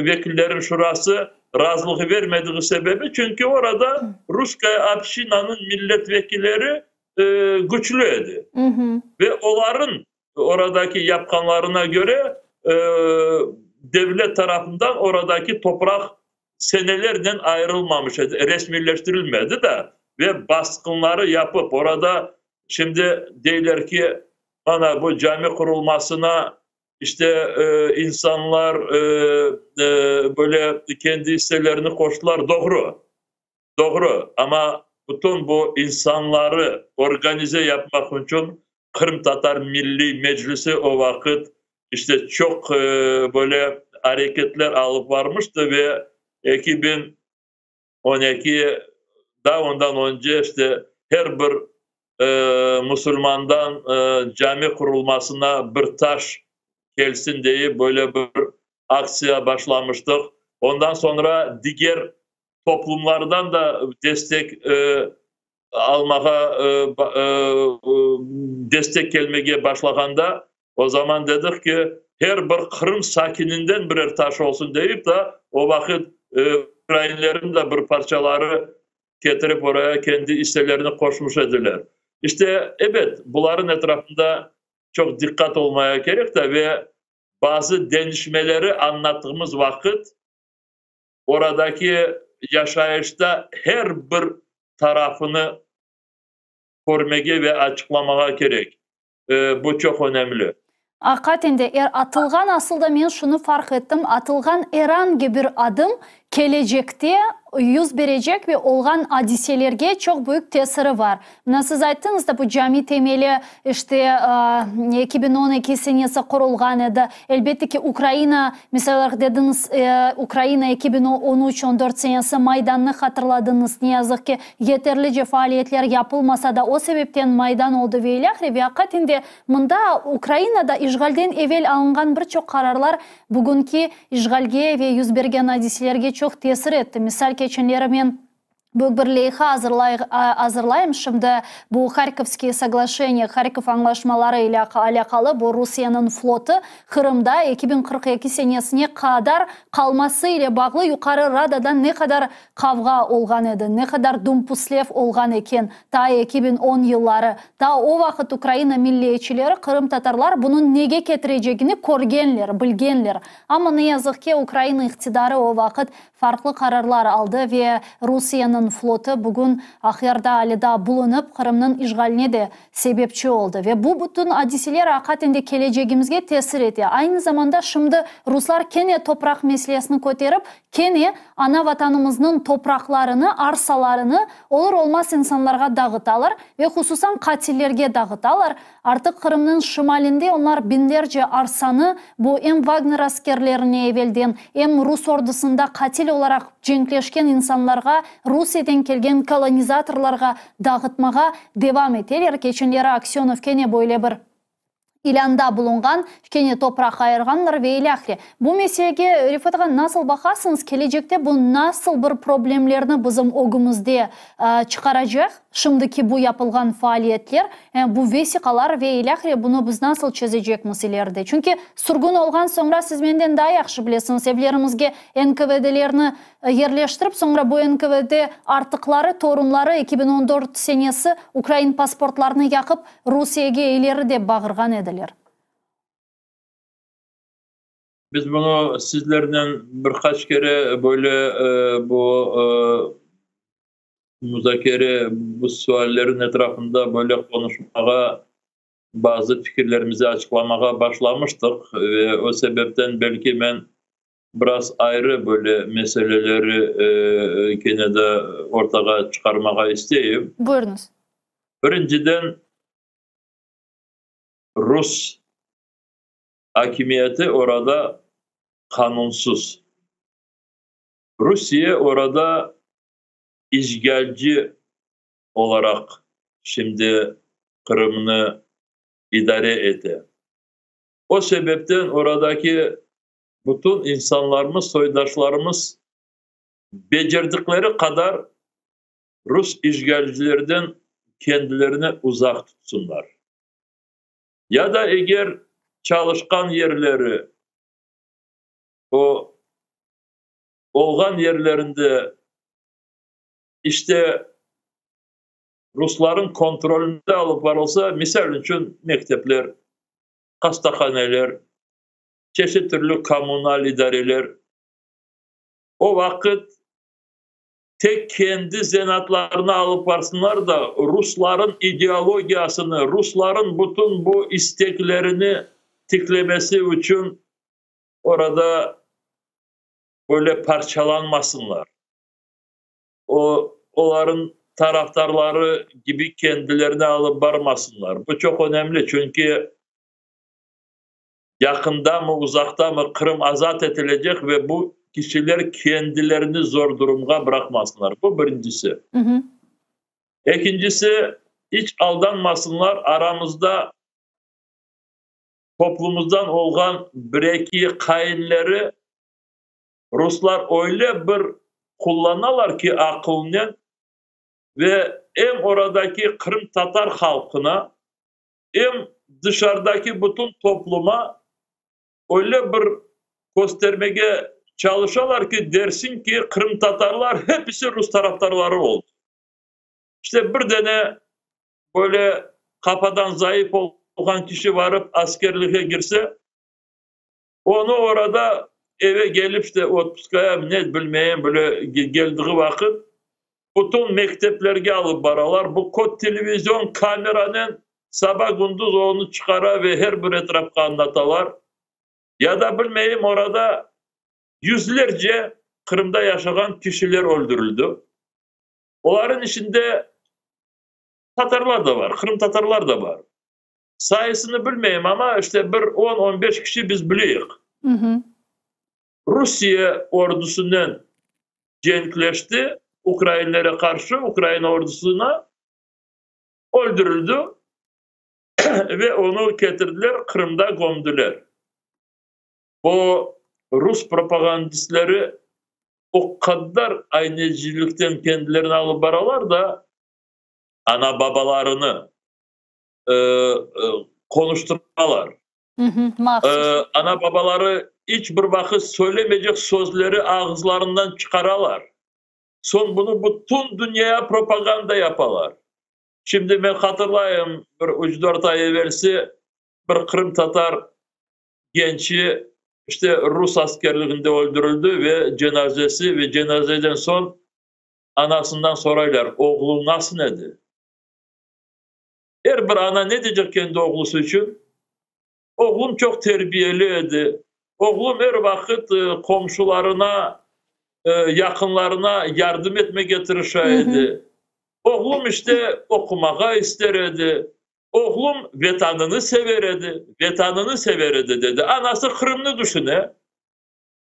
B: vekillerin şurası razılığı vermediği sebebi, çünki orada russkaya общinanıñ millet vekilleri küçlü edi. Ve oların oradaki yapqanlarına köre, devlet tarafından oradaki topraq senelernen ayırılmamış edi, resmiyleştirilmedi da, ve basqınları yapıp, orada şimdi deyler ki, mana bu cami qurulmasına işte insanlar böyle kendi isselerini qoştılar, doğru, doğru, amma bütün bu insanları organize yapmaq içün Qırımtatar Milliy Meclisi o vaqıt işte çoq böyle areketler alıp barmıştı ve 2012 da ondan önce işte her bir musulmandan cami qurulmasına bir taş kelsin deyip böyle bir aktsiya başlamıştıq. Ondan soñra diger toplumlardan da destek almağa destek kelmege başlağanda, o zaman dedik ki, her bir Qırım sakininden birer taş olsun deyip da, o vaqıt ukrainlerin de bir parçaları ketirip oraya kendi isselerini qoşmuş ediler. İşte, ebet, buların etrafında çoq diqqat olmaya kerek de ve bazı deñişmeleri añlattığımız vaqıt oradaki yaşayışta her bir tarafını körmege ve açıqlamağa kerek. Bu çoq önemli.
A: Aqiqaten de, er atılğan, asıl da men şunı farq ettim, atılğan er angi bir adım kelecekte yüz berecek ve olğan adiselerge çoq büyük tesiri bar. Mına siz ayttıñız da, bu cami temeli, işte, 2012 senesi qurulğan edi. Elbette ki, Ukraina, misal olaraq dediñiz, Ukraina 2013, on dört senesi Maydannı hatırladıñız, ne yazıq ki, yeterlice faaliyetler yapılmasa da, o sebepten Maydan oldı ve ilâhre. Ve aqiqaten de, mında Ukrainada işğalden evel alınğan bir çoq qararlar bugünki işğalge ve yüz bergen adiselerge çoq tesir etti. Misal, keçenleri men Büyük bir leyha azırlayım şimdi, bu Harkovskiye soglaşeniye, Harkov añlaşmaları ile alâqalı, bu Rusiyeniñ flotu Qırımda 2042 senesine qadar qalması ile bağlı Yuqarı Radada ne qadar qavğa olğan edi, ne qadar dumpuslev olğan eken ta 2010 yılları. Ta o vaqıt Ukraina milliyetçileri, qırımtatarlar bunıñ nege ketirecegini körgenler, bilgenler. Amma ne yazıq ki, Ukraina iqtidarı o vaqıt farqlı qararlar aldı ve Rusiyeniñ flotu bugün Aqyarda ale daa bulunıp, Qırımnıñ işğaline de sebepçi oldı. Ve bu bütün adiseler aqiqaten de kelecegimizge tesir ete. Aynı zamanda şimdi ruslar kene topraq meselesini köterip, kene ana Vatanımıznıñ topraqlarını, arsalarını olur-olmaz insanlarğa dağıtalar ve hususan qatillerge dağıtalar. Artıq Qırımnıñ şimalinde onlar biñlerce arsanı, bu em Vagner askerlerine evelden, em rus ordusında qatil olaraq cenkleşken insanlarğa, Rusiyeden kelgen kolonizatorlarğa dağıtmağa devam eteler. Keçenleri Aksönov kene böyle bir. İlânda bulunğan, kene topraq ayırğanlar ve ilâhre. Bu meselege, Refat ağa, nasıl baqasıñız? Kelecekte bu nasıl bir problemlerni bizim ögümizde çıqaracaq, şimdiki bu yapılğan faaliyetler, bu vesiqalar ve ilâhre, bunı biz nasıl çezecekmiz ileride? Çünki sürgün olğan soñra, siz menden daa yahşı bilesiñiz, evlerimizge NKVDlerni yerleştirip, soñra bu NKVD artıqları, torunları 2014 senesi ukrain pasportlarını yaqıp, Rusiyege ileri dep bağırğan ediler.
B: Biz bunı sizlernen bir qaç kere böyle bu muzakere, bu suallerin etrafında böyle qonuşmağa, bazı fikirlerimizi açıqlamağa başlamıştıq ve o sebepten belki men biraz ayrı böyle meseleleri kene de ortağa çıqarmağa isteyim.
A: Buyurıñız.
B: Birinciden, rus akimiyeti orada qanunsız. Rusiye orada işğalci olaraq şimdi Qırımnı idare ete. O sebepten oradaki bütün insanlarımız, soydaşlarımız becerdikleri qadar rus işğalcilerden kendilerini uzaq tutsınlar. Ya da eger çalışqan yerleri, o olğan yerlerinde işte rusların kontrolünde alıp barılsa, misal içün mektepler, hastahaneler, çeşit türlü kommunal idareler, o vaqıt tek kendi zenaatlarını alıp barsınlar da, rusların ideologiyasını, rusların bütün bu isteklerini tiklemesi içün orada böyle parçalanmasınlar. O, oların tarafdarları kibi kendilerini alıp barmasınlar. Bu çoq önemli, çünki yaqındamı, uzaqtamı Qırım azat etilecek ve bu kişiler kendilerini zor durumğa bıraqmasınlar. Bu birincisi. Ekincisi, iç aldanmasınlar, aramızda toplumımızdan olğan bir-eki hainleri ruslar öyle bir qullanalar ki aqılnen ve em oradaki qırımtatar halqına, em dışarıdaki bütün topluma öyle bir köstermege çalışalar ki, dersiñ ki, qırımtatarlar hepisi rus tarafdarları oldı. İşte bir dene böyle qafadan zayıf olğan kişi varıp askerliğe girse, onı orada eve gelip işte otpuskaya ne bilmeyim böyle geldiği vaqıt bütün mekteplerge alıp baralar. Bu kod televizyon kameranen saba gündüz onı çıqara ve her bir etrafqa añlatalar. Ya da bilmeyim orada yüzlerce Qırımda yaşağan kişiler öldürildi. Oların içinde tatarlar da bar, qırımtatarlar da bar. Sayısını bilmeyim amma işte bir 10-15 kişi biz bileyik. Rusiye ordusınen cenkleşti, ukrainlere qarşı, Ukraina ordusına öldürildi ve onı ketirdiler, Qırımda gömdüler. Bu rus propagandistleri o qadar aynecilikten kendilerini alıp baralar da, ana-babalarını qonuştıralar. Ana-babaları iç bir vaqıt söylemeycek sözleri ağızlarından çıqaralar. Soñ bunı bütün dünyaya propaganda yapalar. Şimdi men hatırlayım, bir üç-dört ay evelsi bir qırımtatar gençi işte rus askerliginde öldürildi ve cenazesi ve cenazeden soñ anasından soraylar, oğluñ nasıl edi? Er bir ana ne deycek kendi oğlusı içün? Oğlum çoq terbiyeli edi. Oğlum er vaqıt qomşularına, yaqınlarına yardım etmege tırışa edi. Oğlum işte oqumağa ister edi. Oğlum Vetanını sever edi, Vetanını sever edi, dedi. Anası Qırımnı düşüne.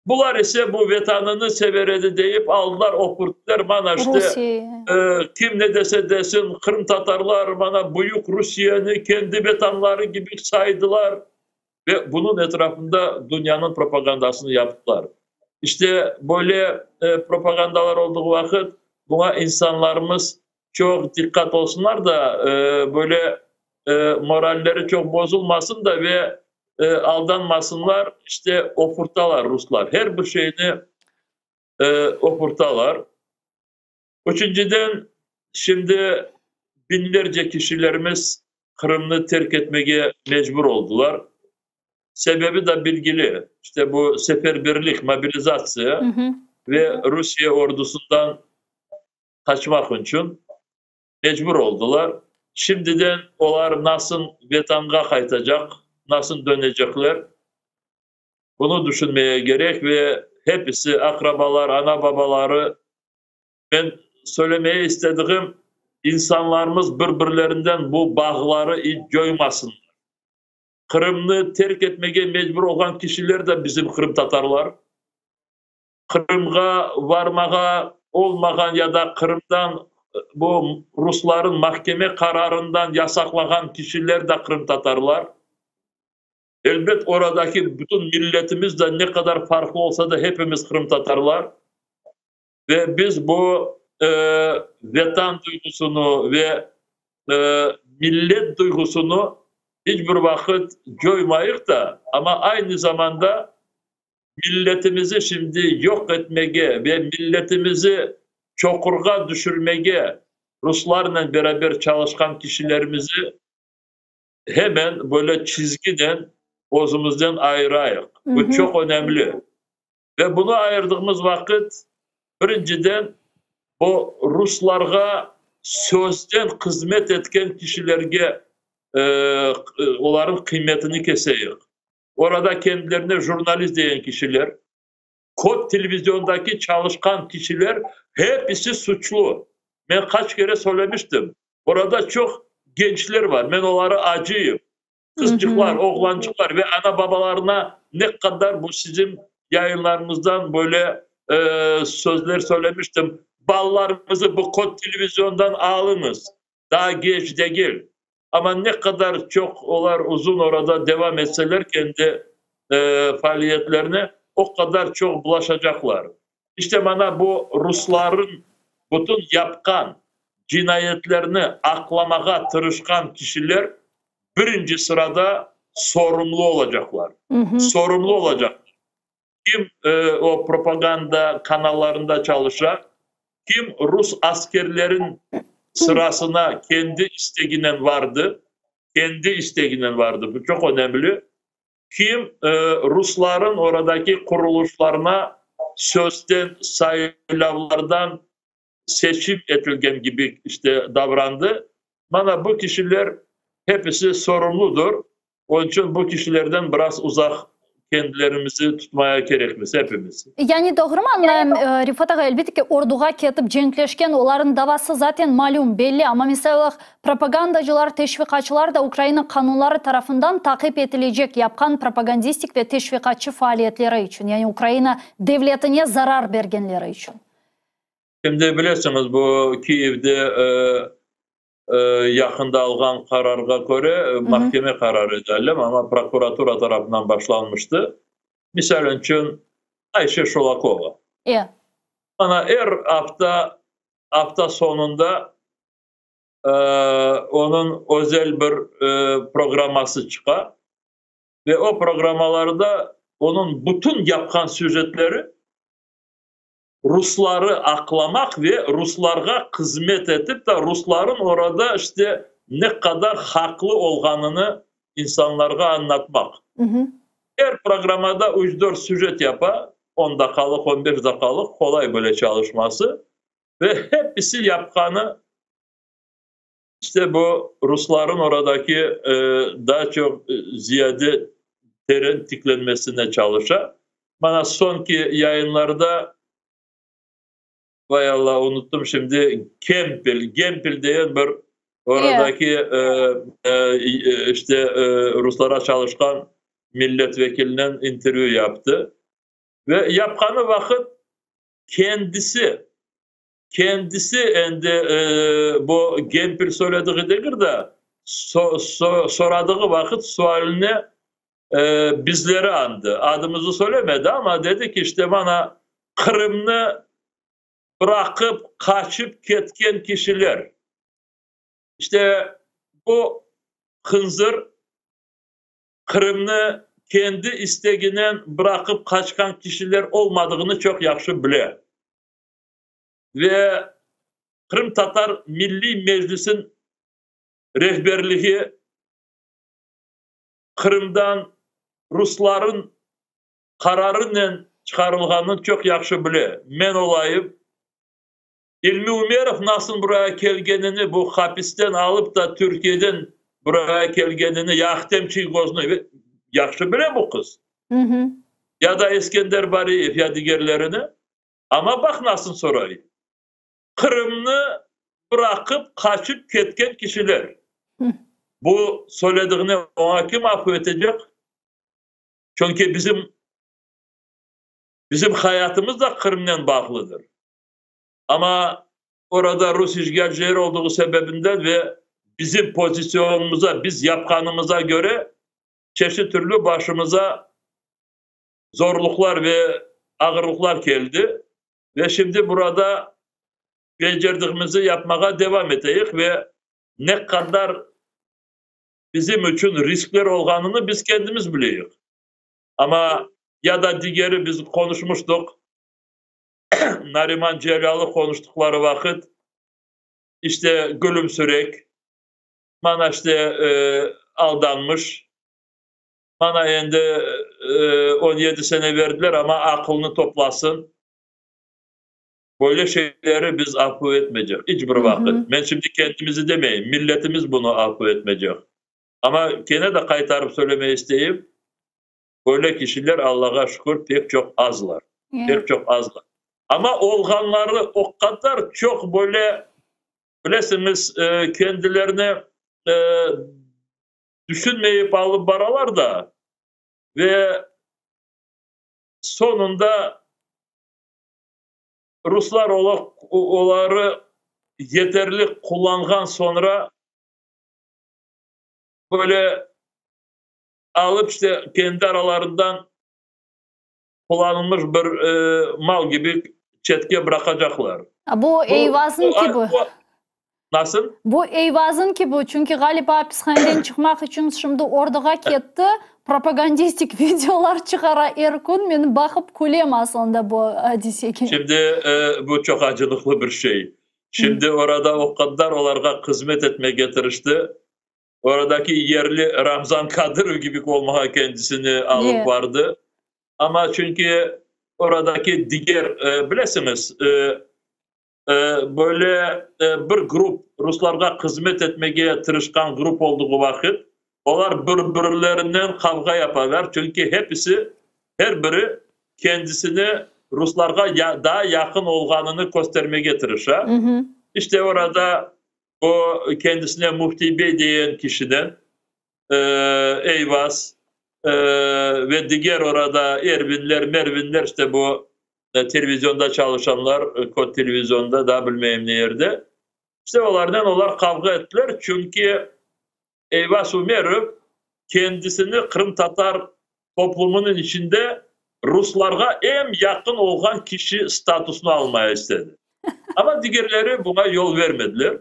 B: Bular ise bu Vetanını sever edi deyip aldılar, oqurttılar, mana işte, kim ne dese desin, qırımtatarlar mana büyük Rusiyeni kendi Vetanları kibi saydılar ve bunıñ etrafında dünyanıñ propagandasını yaptılar. İşte, böyle propagandalar olduğı vaqıt buña insanlarımız çoq diqqat olsunlar da, böyle moralleri çoq bozulmasın da ve aldanmasınlar, işte, oqurtalar ruslar, her bir şeyni oqurtalar. Üçünciden, şimdi biñlerce kişilerimiz Qırımnı terk etmege mecbur oldular. Sebebi da bilgili, işte bu seferberlik, mobilizatsiya ve Rusiye ordusından qaçmaq içün mecbur oldular. Şimdiden olar nasıl Vetanğa qaytacaq, nasıl dönecekler, bunı düşünmeye kerek ve hepisi, aqrabalar, ana-babaları, men söylemeye istediğim, insanlarımız bir-birlerinden bu bağları iç coymasınlar. Qırımnı terk etmege mecbur olğan kişiler de bizim qırımtatarlar. Qırımğa varmağa olmağan ya da Qırımdan bu rusların mahkeme qararından yasaqlağan kişiler de qırımtatarlar. Elbet, oradaki bütün milletimiz de ne qadar farqlı olsa da, hepimiz qırımtatarlar. Ve biz bu Vetan duyğusını ve millet duyğusını iç bir vaqıt coymayıq da, amma aynı zamanda milletimizi şimdi yoq etmege ve milletimizi çoqurğa düşürmege ruslarnen beraber çalışqan kişilerimizi hemen böyle çizginen özümizden ayırayıq. Bu çoq önemli. Ve bunı ayırdığımız vaqıt, birinciden, bu ruslarğa sözden hızmet etken kişilerge olarnıñ qıymetini keseyik. Orada kendilerine jurnalist degen kişiler, kod televiziondaki çalışqan kişiler hepisi suçlu. Men qaç kere söylemiştim, orada çoq gençler bar, men oları acıyım. Qızçıqlar, oğlançıqlar ve ana-babalarına ne qadar bu siziñ yayınlarıñızdan böyle sözler söylemiştim, Balalarıñızı bu kod televiziondan alıñız, daa geç degil. Amma ne qadar çoq olar uzun orada devam etseler kendi faaliyetlerini, o qadar çoq bulaşacaqlar. İşte mana bu rusların bütün yapqan cinayetlerini aqlamağa tırışqan kişiler birinci sırada sorumlu olacaqlar. Sorumlu olacaqlar. Kim o propaganda kanallarında çalışa, kim rus askerlerin sırasına kendi isteginen vardı, kendi isteginen vardı, bu çoq önemli, kim rusların oradaki qurulışlarına sözden saylavlardan seçim etilgen kibi işte davrandı, mana bu kişiler hepisi sorumludır. Onıñ içün bu kişilerden biraz uzaq kendilerimizi tutmaya kerekmiz hepimiz.
A: Yani doğrumı añlayım, Refat ağa, elbette ki, orduğa ketip cenkleşken, olarnıñ davası zaten malüm, belli, amma misal olaraq, propagandacılar, teşviqatçılar da Ukraina qanunları tarafından taqip etilecek, yapqan propagandistik ve teşviqatçı faaliyetleri içün, yani Ukraina devletine zarar bergenleri içün.
B: Şimdi bilesiñiz, bu Kiyevde yaqında alğan qararğa köre, mahkeme qararı edi alem, amma prokuratura tarafından başlanmıştı. Misal içün, Ayşe Şulakova. Ana er afta, afta soñunda onıñ özel bir programması çıqa ve o programmalarda onıñ bütün yapqan süjetleri rusları aqlamaq ve ruslarğa hızmet etip da rusların orada işte ne qadar haqlı olğanını insanlarğa añlatmaq. Er programmada üç-dört süjet yapa, on daqqalıq, on beş daqqalıq, qolay böyle çalışması ve hepisi yapqanı işte bu rusların oradaki daa çoq ziyade teren tiklenmesine çalışa. Mana soñki yayınlarda, vay Alla, unuttım şimdi, Kempel, Gempel degen bir oradaki işte ruslara çalışqan milletvekilinen intervyu yaptı. Ve yapqanı vaqıt kendisi, kendisi endi bu Gempel söylediği degil de, soradığı vaqıt sualine bizleri añdı. Adımızı söylemedi, amma dedi ki, işte mana Qırımnı bıraqıp qaçıp ketken kişiler. İşte bu hınzır Qırımnı kendi isteginen bıraqıp qaçqan kişiler olmadığını çoq yahşı bile. Ve Qırımtatar Milliy Meclisin rehberligi Qırımdan rusların qararınen çıqarılğanını çoq yahşı bile. Men olayım, İlmi Umerov nasıl buraya kelgenini, bu hapisten alıp da Türkiyeden buraya kelgenini, ya Ahtem Çiygoznı yahşı bile bu qız. Ya da Eskender Bariyev, ya digerlerini. Amma baq nasıl soray. Qırımnı bıraqıp qaçıp ketken kişiler. Bu söylediğini oña kim afu etecek? Çünki bizim bizim hayatımız da Qırımnen bağlıdır. Amma orada rus işğalcileri olduğu sebebinden ve bizim pozisyonımıza, biz yapqanımıza göre çeşit türlü başımıza zorluqlar ve ağırlıqlar keldi. Ve şimdi burada becerdigimizi yapmağa devam eteyik ve ne qadar bizim içün riskler olğanını biz kendimiz bileyik. Amma ya da digeri biz qonuşmuştuq, Nariman Celâlı qonuştuqları vaqıt, işte gülümsürek, mana işte aldanmış, mana endi 17 sene berdiler, amma aqılını toplasın. Böyle şeyleri biz afu etmeycek iç bir vaqıt. Men şimdi kendimizi demeyim, milletimiz bunı afu etmeycek. Amma kene de qaytarıp söylemey isteyim, böyle kişiler, Allağa şükür, pek çoq azlar. Pek çoq azlar. Amma olğanları o qadar çoq böyle, bilesiñiz, kendilerini tüşünmeyip alıp baralar da, ve soñunda ruslar oları yeterli qullanğan soñra böyle alıp işte kendi aralarından qullanılmış bir mal kibi çetke bıraqacaqlar.
A: Bu Eyvazın kibi.
B: Nasıl?
A: Bu Eyvazın kibi, çünki ğaliba apishaneden çıqmaq içün şimdi orduğa ketti, propagandistik videolar çıqara er kün, men baqıp külem aslında bu adisege.
B: Şimdi bu çoq acınıqlı bir şey. Şimdi orada o qadar olarğa hızmet etmege tırıştı. Oradaki yerli Ramzan Kadırov kibi olmağa kendisini alıp bardı. Amma çünki oradaki diger, bilesiñiz, böyle bir grup ruslarğa hızmet etmege tırışqan grup olduğu vaqıt, olar bir-birlerinen qavğa yapalar, çünki hepisi, her biri kendisini ruslarğa daa yaqın olğanını köstermege tırışa. İşte orada o kendisine Müfti bey değen kişiden, Eyvaz ve diger orada Ervinler, Mervinler, işte bu televizyonda çalışanlar, Kod televizyonda, daa bilmeyim ne yerde. İşte olarnen olar qavğa ettiler, çünki Eyvaz Umerov kendisini qırımtatar toplumınıñ içinde ruslarğa eñ yaqın olğan kişi statusını almaya istedi. Amma digerleri buña yol vermediler.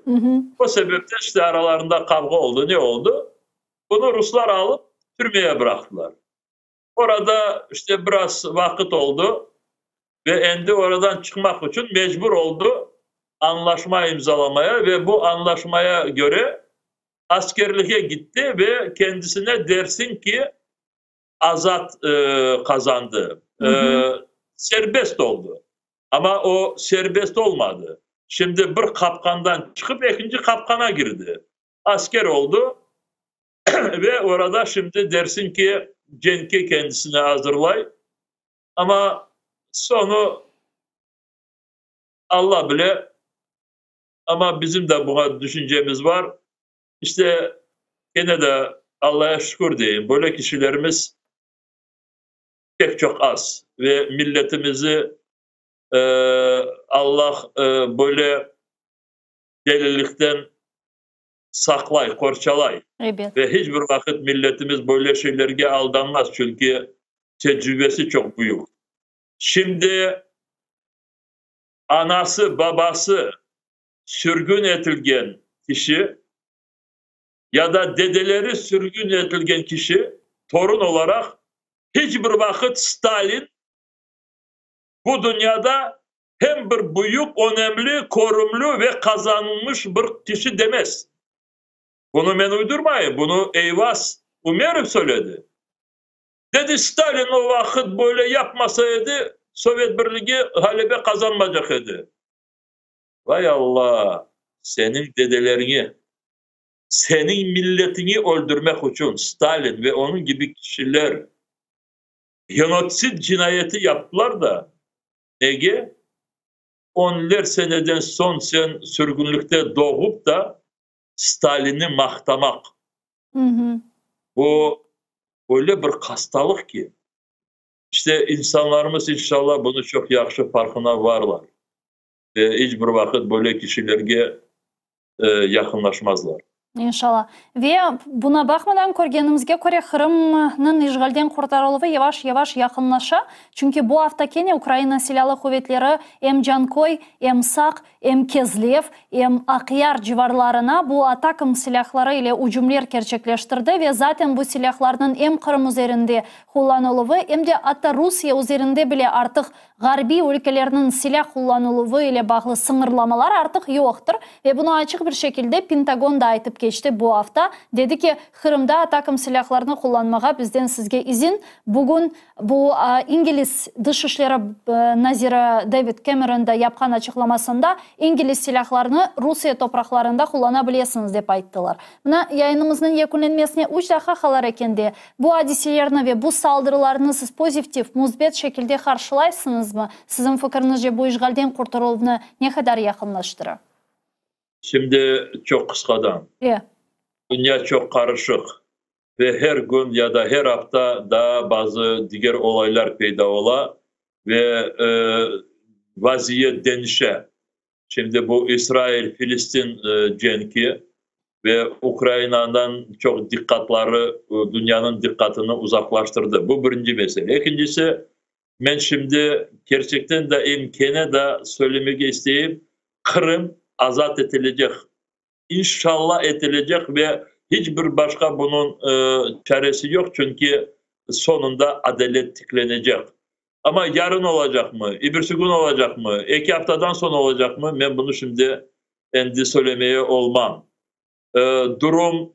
B: O sebepten işte aralarında qavğa oldı, ne oldı. Bunı ruslar alıp türmeye bıraqtılar. Orada işte biraz vaqıt oldı ve endi oradan çıqmaq içün mecbur oldı añlaşma imzalamaya ve bu añlaşmaya köre askerliğe gitti ve kendisine dersiñ ki azat qazandı, serbest oldı. Amma o serbest olmadı. Şimdi bir qapqandan çıqıp ekinci qapqana girdi. Asker oldı ve orada şimdi dersiñ ki cenkke kendisini azırlay. Amma soñu Alla bile, amma bizim de buña düşüncemiz bar. İşte, kene de Allaya şükür deyim, böyle kişilerimiz. Pek çoq az. Ve milletimizi Allah böyle delilikten saqlay, qorçalay.
A: Ebet.
B: Ve hiç bir vaqıt milletimiz böyle şeylerge aldanmaz, çünki tecrübesi çoq büyük. Şimdi anası, babası sürgün etilgen kişi ya da dedeleri sürgün etilgen kişi torun olaraq hiç bir vaqıt Stalin bu dünyada hem bir büyük, önemli, körümli ve qazanılmış bir kişi demez. Bunı men uydurmayım, bunı Eyvaz Umerov söyledi. Dedi, Stalin o vaqıt böyle yapmasa edi, Sovet Birligi ğalebe qazanmacaq edi. Vay Alla, seniñ dedeleriñi, seniñ milletiñi öldürmek içün Stalin ve onıñ kibi kişiler genotsid cinayeti yaptılar da, nege? Onlar seneden soñ sen sürgünlikte doğup da Stalinni maqtamaq. Bu öyle bir hastalıq ki, işte insanlarımız inşallah bunı çoq yahşı farqına varlar ve iç bir vaqıt böyle kişilerge yaqınlaşmazlar.
A: İnşallah. Ve buna baqmadan, körgenimizge köre, Qırımnıñ işğalden qurtarıluvı yavaş-yavaş yaqınlaşa. Çünki bu afta kene Ukraina Silâlı Quvetleri em Canköy, em Saq, em Kezlev, em Aqyar civarlarına bu ATACMS silâhları ile ücümler kerçekleştirdi ve zaten bu silâhlarnıñ em Qırım üzerinde qullanıluvı, em de atta Rusiye üzerinde bile artıq ğarbiy ülkelerniñ silâ qullanıluvı ile bağlı sıñırlamalar artıq yoqtır ve bunı açıq bir şekilde Pentagon da aytıp keçti bu afta, dedi ki, Qırımda ATACMS silâhlarını qullanmağa bizden sizge izin, bugün Bu İngiliz Dış işleri naziri David Cameron da yapqan açıqlamasında, İngiliz silâhlarını Rusiye topraqlarında qullana bilesiñiz, dep ayttılar. Mına, yayınımıznıñ yekünlenmesine üç daqqa qalar ekende, bu adiselerni ve bu saldırılarnı siz pozitiv, müsbet şekilde qarşılaysıñızmı? Siziñ fikiriñizce, bu işğalden qurtarıluvnı ne qadar yaqınlaştıra?
B: Şimdi çoq qısqadan. Dünya çoq qarışıq. Ve her kün ya da her afta daa bazı diger olaylar peyda ola ve vaziyet deñişe. Şimdi bu İsrail-Filistin cenki ve Ukrainadan çoq diqqatları, dünyanıñ diqqatını uzaqlaştırdı. Bu birinci mesele. Ekincisi, men şimdi kerçekten de em kene de söylemege isteyim, Qırım azat etilecek. İnşallah etilecek ve hiç bir başqa bunıñ çaresi yoq, çünki soñunda adalet tiklenecek. Amma yarın olacaqmı, ibirsi kün olacaqmı, eki aftadan soñ olacaqmı, men bunı şimdi endi söylemeye olmam. Durum,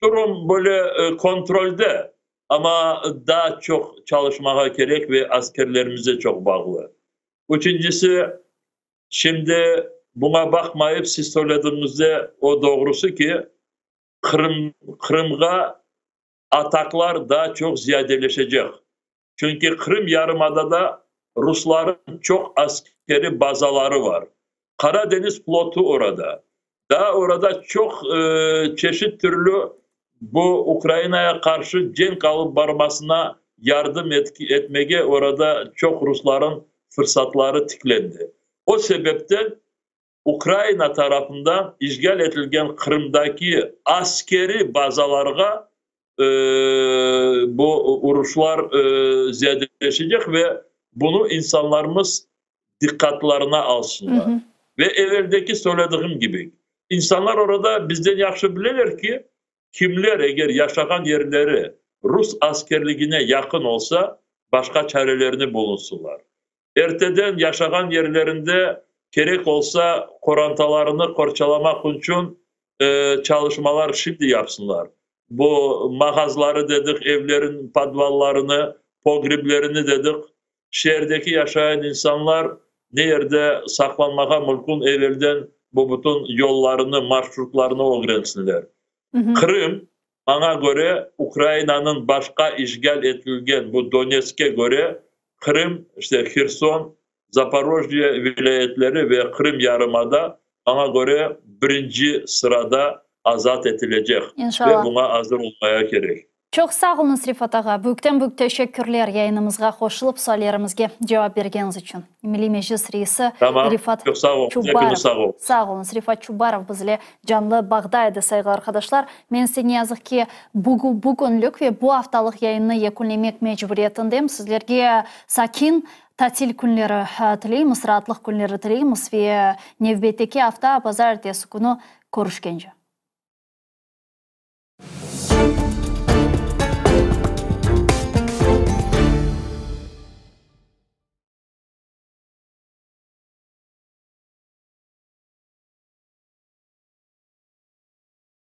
B: durum böyle kontrolde, amma daa çoq çalışmağa kerek ve askerlerimize çoq bağlı. Üçüncisi, Şimdi buña baqmayıp, siz söylediñizde, o doğrusı ki, Qırım, Qırımğa ataklar daa çoq ziyadeleşecek. Çünki Qırım yarımadada rusların çoq askeri bazaları var. Qara deñiz flotu orada. Daa orada çoq çeşit türlü bu Ukrainaya qarşı cenk alıp barmasına yardım etmege orada çoq rusların fırsatları tiklendi. O sebepten Ukraina tarafından işğal etilgen Qırımdaki askeri bazalarğa bu uruşlar ziyadeleşecek ve bunı insanlarımız diqqatlarına alsınlar. Ve eveldeki söylediğim kibi, insanlar orada bizden yahşı bileler ki, kimler eger yaşağan yerleri rus askerligine yaqın olsa, başqa çarelerini bulunsınlar. Erteden yaşağan yerlerinde kerek olsa qorantalarını qorçalamaq içün çalışmalar şimdi yapsınlar. Bu mağazları dedik, evlerin podvallarını, pogriblerini dedik. Şeerdeki yaşayan insanlar ne yerde saqlanmağa mümkün evelden bu bütün yollarını, marşrutlarını ögrensinler. Qırım, maña köre, Ukrainanıñ başqa işğal etilgen bu Donetskke köre, Qırım, işte Herson, Zaporojye vilâyetleri ve Qırım yarımada, maña köre, birinci sırada azat etilecek.
A: İnşallah.
B: Ve buña azır olmaya kerek.
A: Çoq sağ oluñız, Refat ağa. Büyükten-büyük teşekkürler yayınımızğa qoşulıp, suallerimizge cevap bergeniñiz içün. Milliy Meclis reisi
B: Tamam,
A: Refat
B: çoq sağ oluñız,
A: Çubarov.
B: hepiniz sağ oluñız.
A: Sağ oluñız. Refat Çubarov bizle canlı bağda edi, sayğılı arqadaşlar. Men ise, ne yazıq ki, bugünlik ve bu aftalıq yayınnı yekünlemek mecburiyetindem. Sizlerge sakin tatil künleri tileymiz, raatlıq künleri tileymiz ve nevbetteki afta, bazarertesi künü körüşkence.